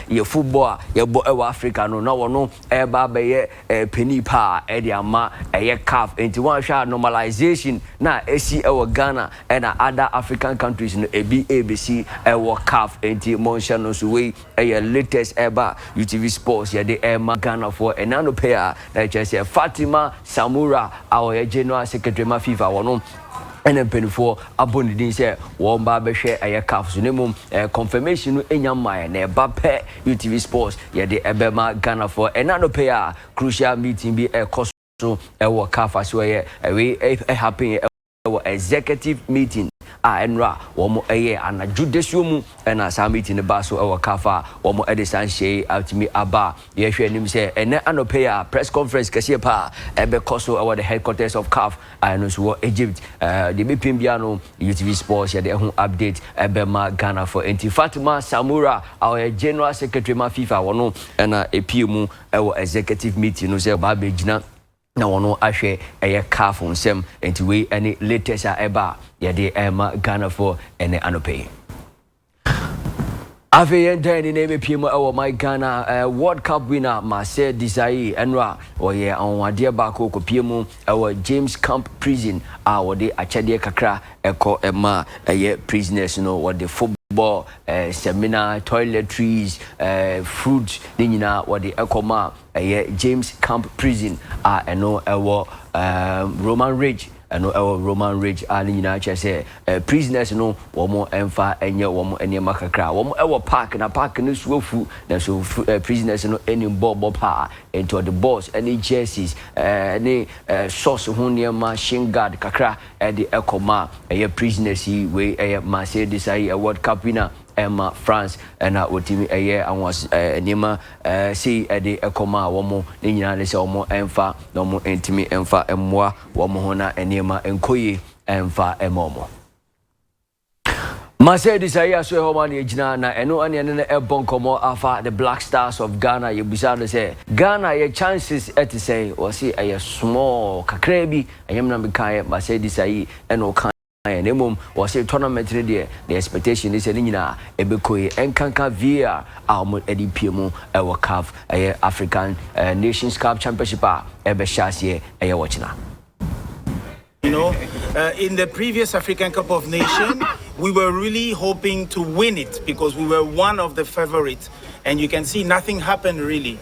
yɛ football a yɛbɔ wɔ Africa no na wɔno reba abɛyɛ panin paa de ama ɛyɛ CAF nti wɔanhwɛ a normalization na asi wɔ Ghana na other African countries no ebi rebɛsi wɔ CAF nti monhyɛ no nso wei ɛyɛ latest ɛba UTV Sports yɛde ɛma Ghanafoɔ ɛnɛ anɔpa yi a na ɛkyerɛ sɛ Fatima Samoura a ɔyɛ General Secretary ma FIFA wɔno ɛna mpanimfoɔ abɔ ne din sɛ wɔn ba abɛhwɛ ɛyɛ CAF so na mmom ɛɛ confirmation no nya mmaeɛ na ɛba pɛ UTV Sports yɛde ɛbɛma Ghanafoɔ ɛnɛ anɔpa yi a crucial meeting bi ɛkɔ so ɛwɔ CAF ase ɔyɛ ɛwei ɛhappen. Wɔ executive meeting a ɛnora wɔn ɛyɛ anadwo dasuo mu ɛna saa meeting no ba so ɛwɔ CAF a wɔn ɛde saa nhyɛ atumi aba. Yɛhwɛ anim sɛ ɛnɛ anɔpɛ yi a press conference kɛseɛ paa ɛbɛkɔ so ɛwɔ the headquarters of CAF a ɛno nso wɔ Egypt. Deɛ bɛpiem bia no, UTV Sports yɛde ɛho update ɛbɛma Ghana for. Nti Fatima Samura a ɔyɛ general secretary ma FIFA, wɔno ɛna epie mu ɛwɔ executive meeting no sɛ ɔbaa bɛgyina na wɔn ahwɛ ɛyɛ CAF nsɛm. Nti wei ɛne latest a ɛba a yɛde ɛma Ghanafoɔ ɛne anɔpɛ yi. Afei yɛn dan ni na ɛbɛpie mu ɛwɔ my Ghana World Cup winner Marcel Desailly. Ɛno a wɔyɛ anwanwadeɛ baako kɔpie mu ɛwɔ James Camp Prison a wɔde akyɛdeɛ kakra ɛkɔ ɛma ɛyɛ prisoners no. Wɔde football, seminar, toiletries, fruit ne nyinaa wɔde ɛkɔ ma ɛyɛ James Camp Prison a ɛno ɛwɔ Roman Ridge, ɛno ɛwɔ Roman Ridge a ne nyinaa kyerɛ sɛ prisoners no wɔn mfa nyɛ wɔn nneɛma kakra. Wɔn ɛwɔ park na park no so afu na so prisoners no anim bɔɔl bɔ paa, nti ɔde balls ɛne jerseys ne socks ho nneɛma, shin guard kakra ɛde ɛkɔ ma ɛyɛ prisoners yi. Wei ɛyɛ Marcel Desailly, World Cup winner ɛma France, ɛna wɔtumi ɛyɛ anwas nneɛma sei ɛde ɛkɔma a wɔn ne nyinaa ne sɛ wɔn ɛmfa na wɔn ntumi ɛmfa mmoa wɔn ho na nneɛma nkɔ yie ɛmfa ɛma wɔn. Marcel Desailly aso ɛhɔ ma na egyina na ɛno ɛne ɛne no ɛbɔ nkɔmɔ afa the Black Stars of Ghana. Yɛbusa no sɛ Ghana yɛ chances ɛte sɛn? Wɔsi ɛyɛ small kakraa bi. Ɛnyɛm na meka yɛ Marcel Desailly ɛna ɔka yɛ, na mmom wɔsi tournament no deɛ, the expectation ne sɛ ne nyinaa ɛbɛkɔ yi, ɛnkanka VAR a wɔn ɛde pie mu ɛwɔ CAF ɛyɛ African Nations Cup Championship a ɛbɛhyɛ aseɛ ɛyɛ wɔkyena. In the previous African Cup of Nations, we were really hoping to win it because we were one of the favorites. And you can see nothing happened really.